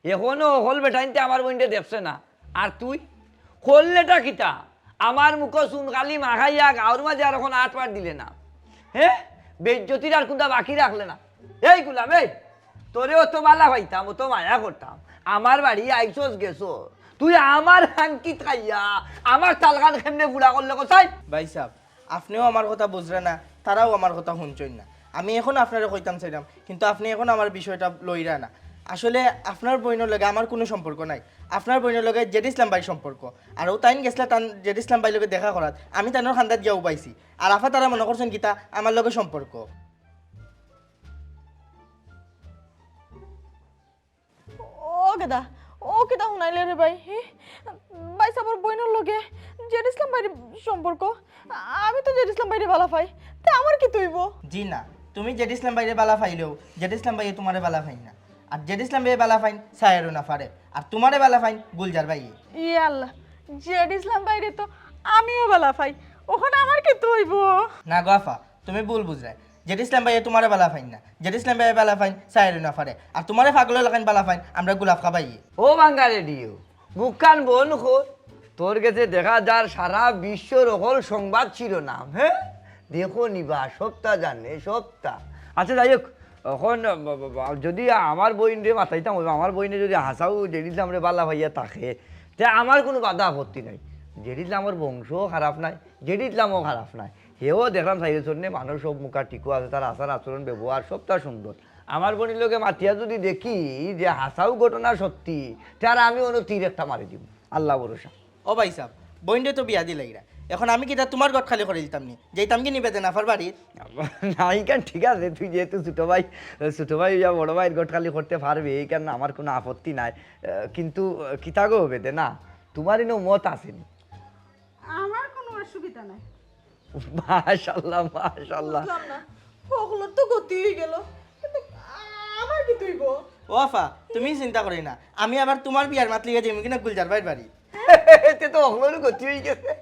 এখনো অকল বেটাইন্তে আমার বইনরে দেখছে না। আর তুই করলেটা কিতা? আমার মুখো চুন কালি মাখাইয়া গাউর মাঝে আর অখন আট পাট দিলে না। হে, বেইজ্জতির আর কুনতা বাকি রাখলে না। এই গুলাম, এই, তোরে অত বালা পাইতাম, অত মায়া করতাম, আমার বাড়ি আইছস গেছস, তুই আমার হাঙ্কিত খাইয়া আমার তালখান কেমনে পুরা করলে কছাইন? ভাইসাব, আপনেও আমার কথা বুঝরা না, তারাও আমার কথা হুনছইন না। আমি এখন আপনারে কইতাম চাইরাম, কিন্তু আপনে এখন আমার বিষয়টা লইরা না। আসলে আপনার বইনর লগে আমার কুনু সম্পর্ক নাই, আপনার বইনর লগে জেড ইসলাম ভাইর সম্পর্ক। আর অউ তাইন গেছলা তান জেড ইসলাম ভাইর লগে দেখা করাত, আমি তানর কান্দাত গিয়া উবাইছি। আর আফা তারা মনো করছইন কিতা আমার লগে সম্পর্ক। ও গেদা, ও কিতা হুনাইলে রে ভাই? হি? ভাইসাবর বইনর লগে জেড ইসলাম ভাইর সম্পর্ক? আমি তো জেড ইসলাম ভাইরে বালা পাই, তে আমার কিতা অইবো? জি না, তুমি জেড ইসলাম ভাইরে বালা পাইলেও জেড ইসলাম ভাইয়ে তুমারে বালা পাইন না। আর জেড ইসলাম ভাইয়ে বালা পাইন সায়ারুন আফারে, আর তুমারে বালা পাইন গুলজার ভাইয়ে। ইয়া আল্লাহ, জেড ইসলাম ভাইরে তো আমিও বালা পাই, অখন আমার কিতা অইবো? না গো আফা, তুমি ভুল বুঝরায়। জেড ইসলাম ভাইয়ে তুমারে বালা পাইন না, জেড ইসলাম ভাইয়ে বালা পাইন সায়ারুন আফারে, আর তুমারে পাগলর লাখান বালা পাইন আমরার গোলাপ খার ভাইয়ে। ও বাঙ্গা রেডিও, মুখখান বন্ধ কর। তোর গেছে দেখা যার সারা বিশ্বর অকল সংবাদ শিরোনাম, হে? দেখো নিবা, সবতা জানে, সবতা। আচ্ছা, যাই হোক, অখন, ব-, ব-, ব-, যুদি আমার বইনরে মাতাইতাম অইবো, আমার বইনে যুদি হাছাউ জেড ইসলামরে বালা পাইয়া থাকে, তে আমার কুনু বাধা আপত্তি নাই। জেড ইসলামর বংশও খারাপ নায়, জেড ইসলামও খারাপ নায়। হেও দেখলাম সাইরে চরনে মানুষ সব মুখা টিকো আছে, তার আচার আচরণ ব্যবহার সবতা সুন্দর। আমার বইনর লগে মাতিয়া যুদি দেখি যে হাছাউ ঘটনা সত্যি, তে আর আমি অনো তীর একটা মারি দিমু। আল্লা ভরসা। ও ভাইসাব, বইনরে তো বিয়া দিলাইরা, অখন আমি কিতা তুমার ঘট খালি করি দিতাম নি? যাইতাম কি নি বেদেন আফার বাড়িত? না, ইখান ঠিক আছে, তুই যেহেতু ছোট ভাই, ছোট ভাই অইয়া বড় ভাইর ঘট খালি করতে পারবে, ইখান আমার কুনু আপত্তি নাই। আহ, কিন্তু, আহ, কিতা গো বেদেন, তুমার ইনো মত আছে নি? আমার কুনু অসুবিধা নাই। মাশাআল্লাহ, মাশাআল্লাহ। বুঝলাম না, হকলর তো গতি অইগেলো, কিন্তু আমার কিতা অইবো? ও আফা, তুমি চিন্তা করি না, আমি আবার তুমার বিয়ার মাত লইয়া যাইমু কিনা গুলজার ভাইর বাড়ি। এতে তো হকলর গতি অইগেছে।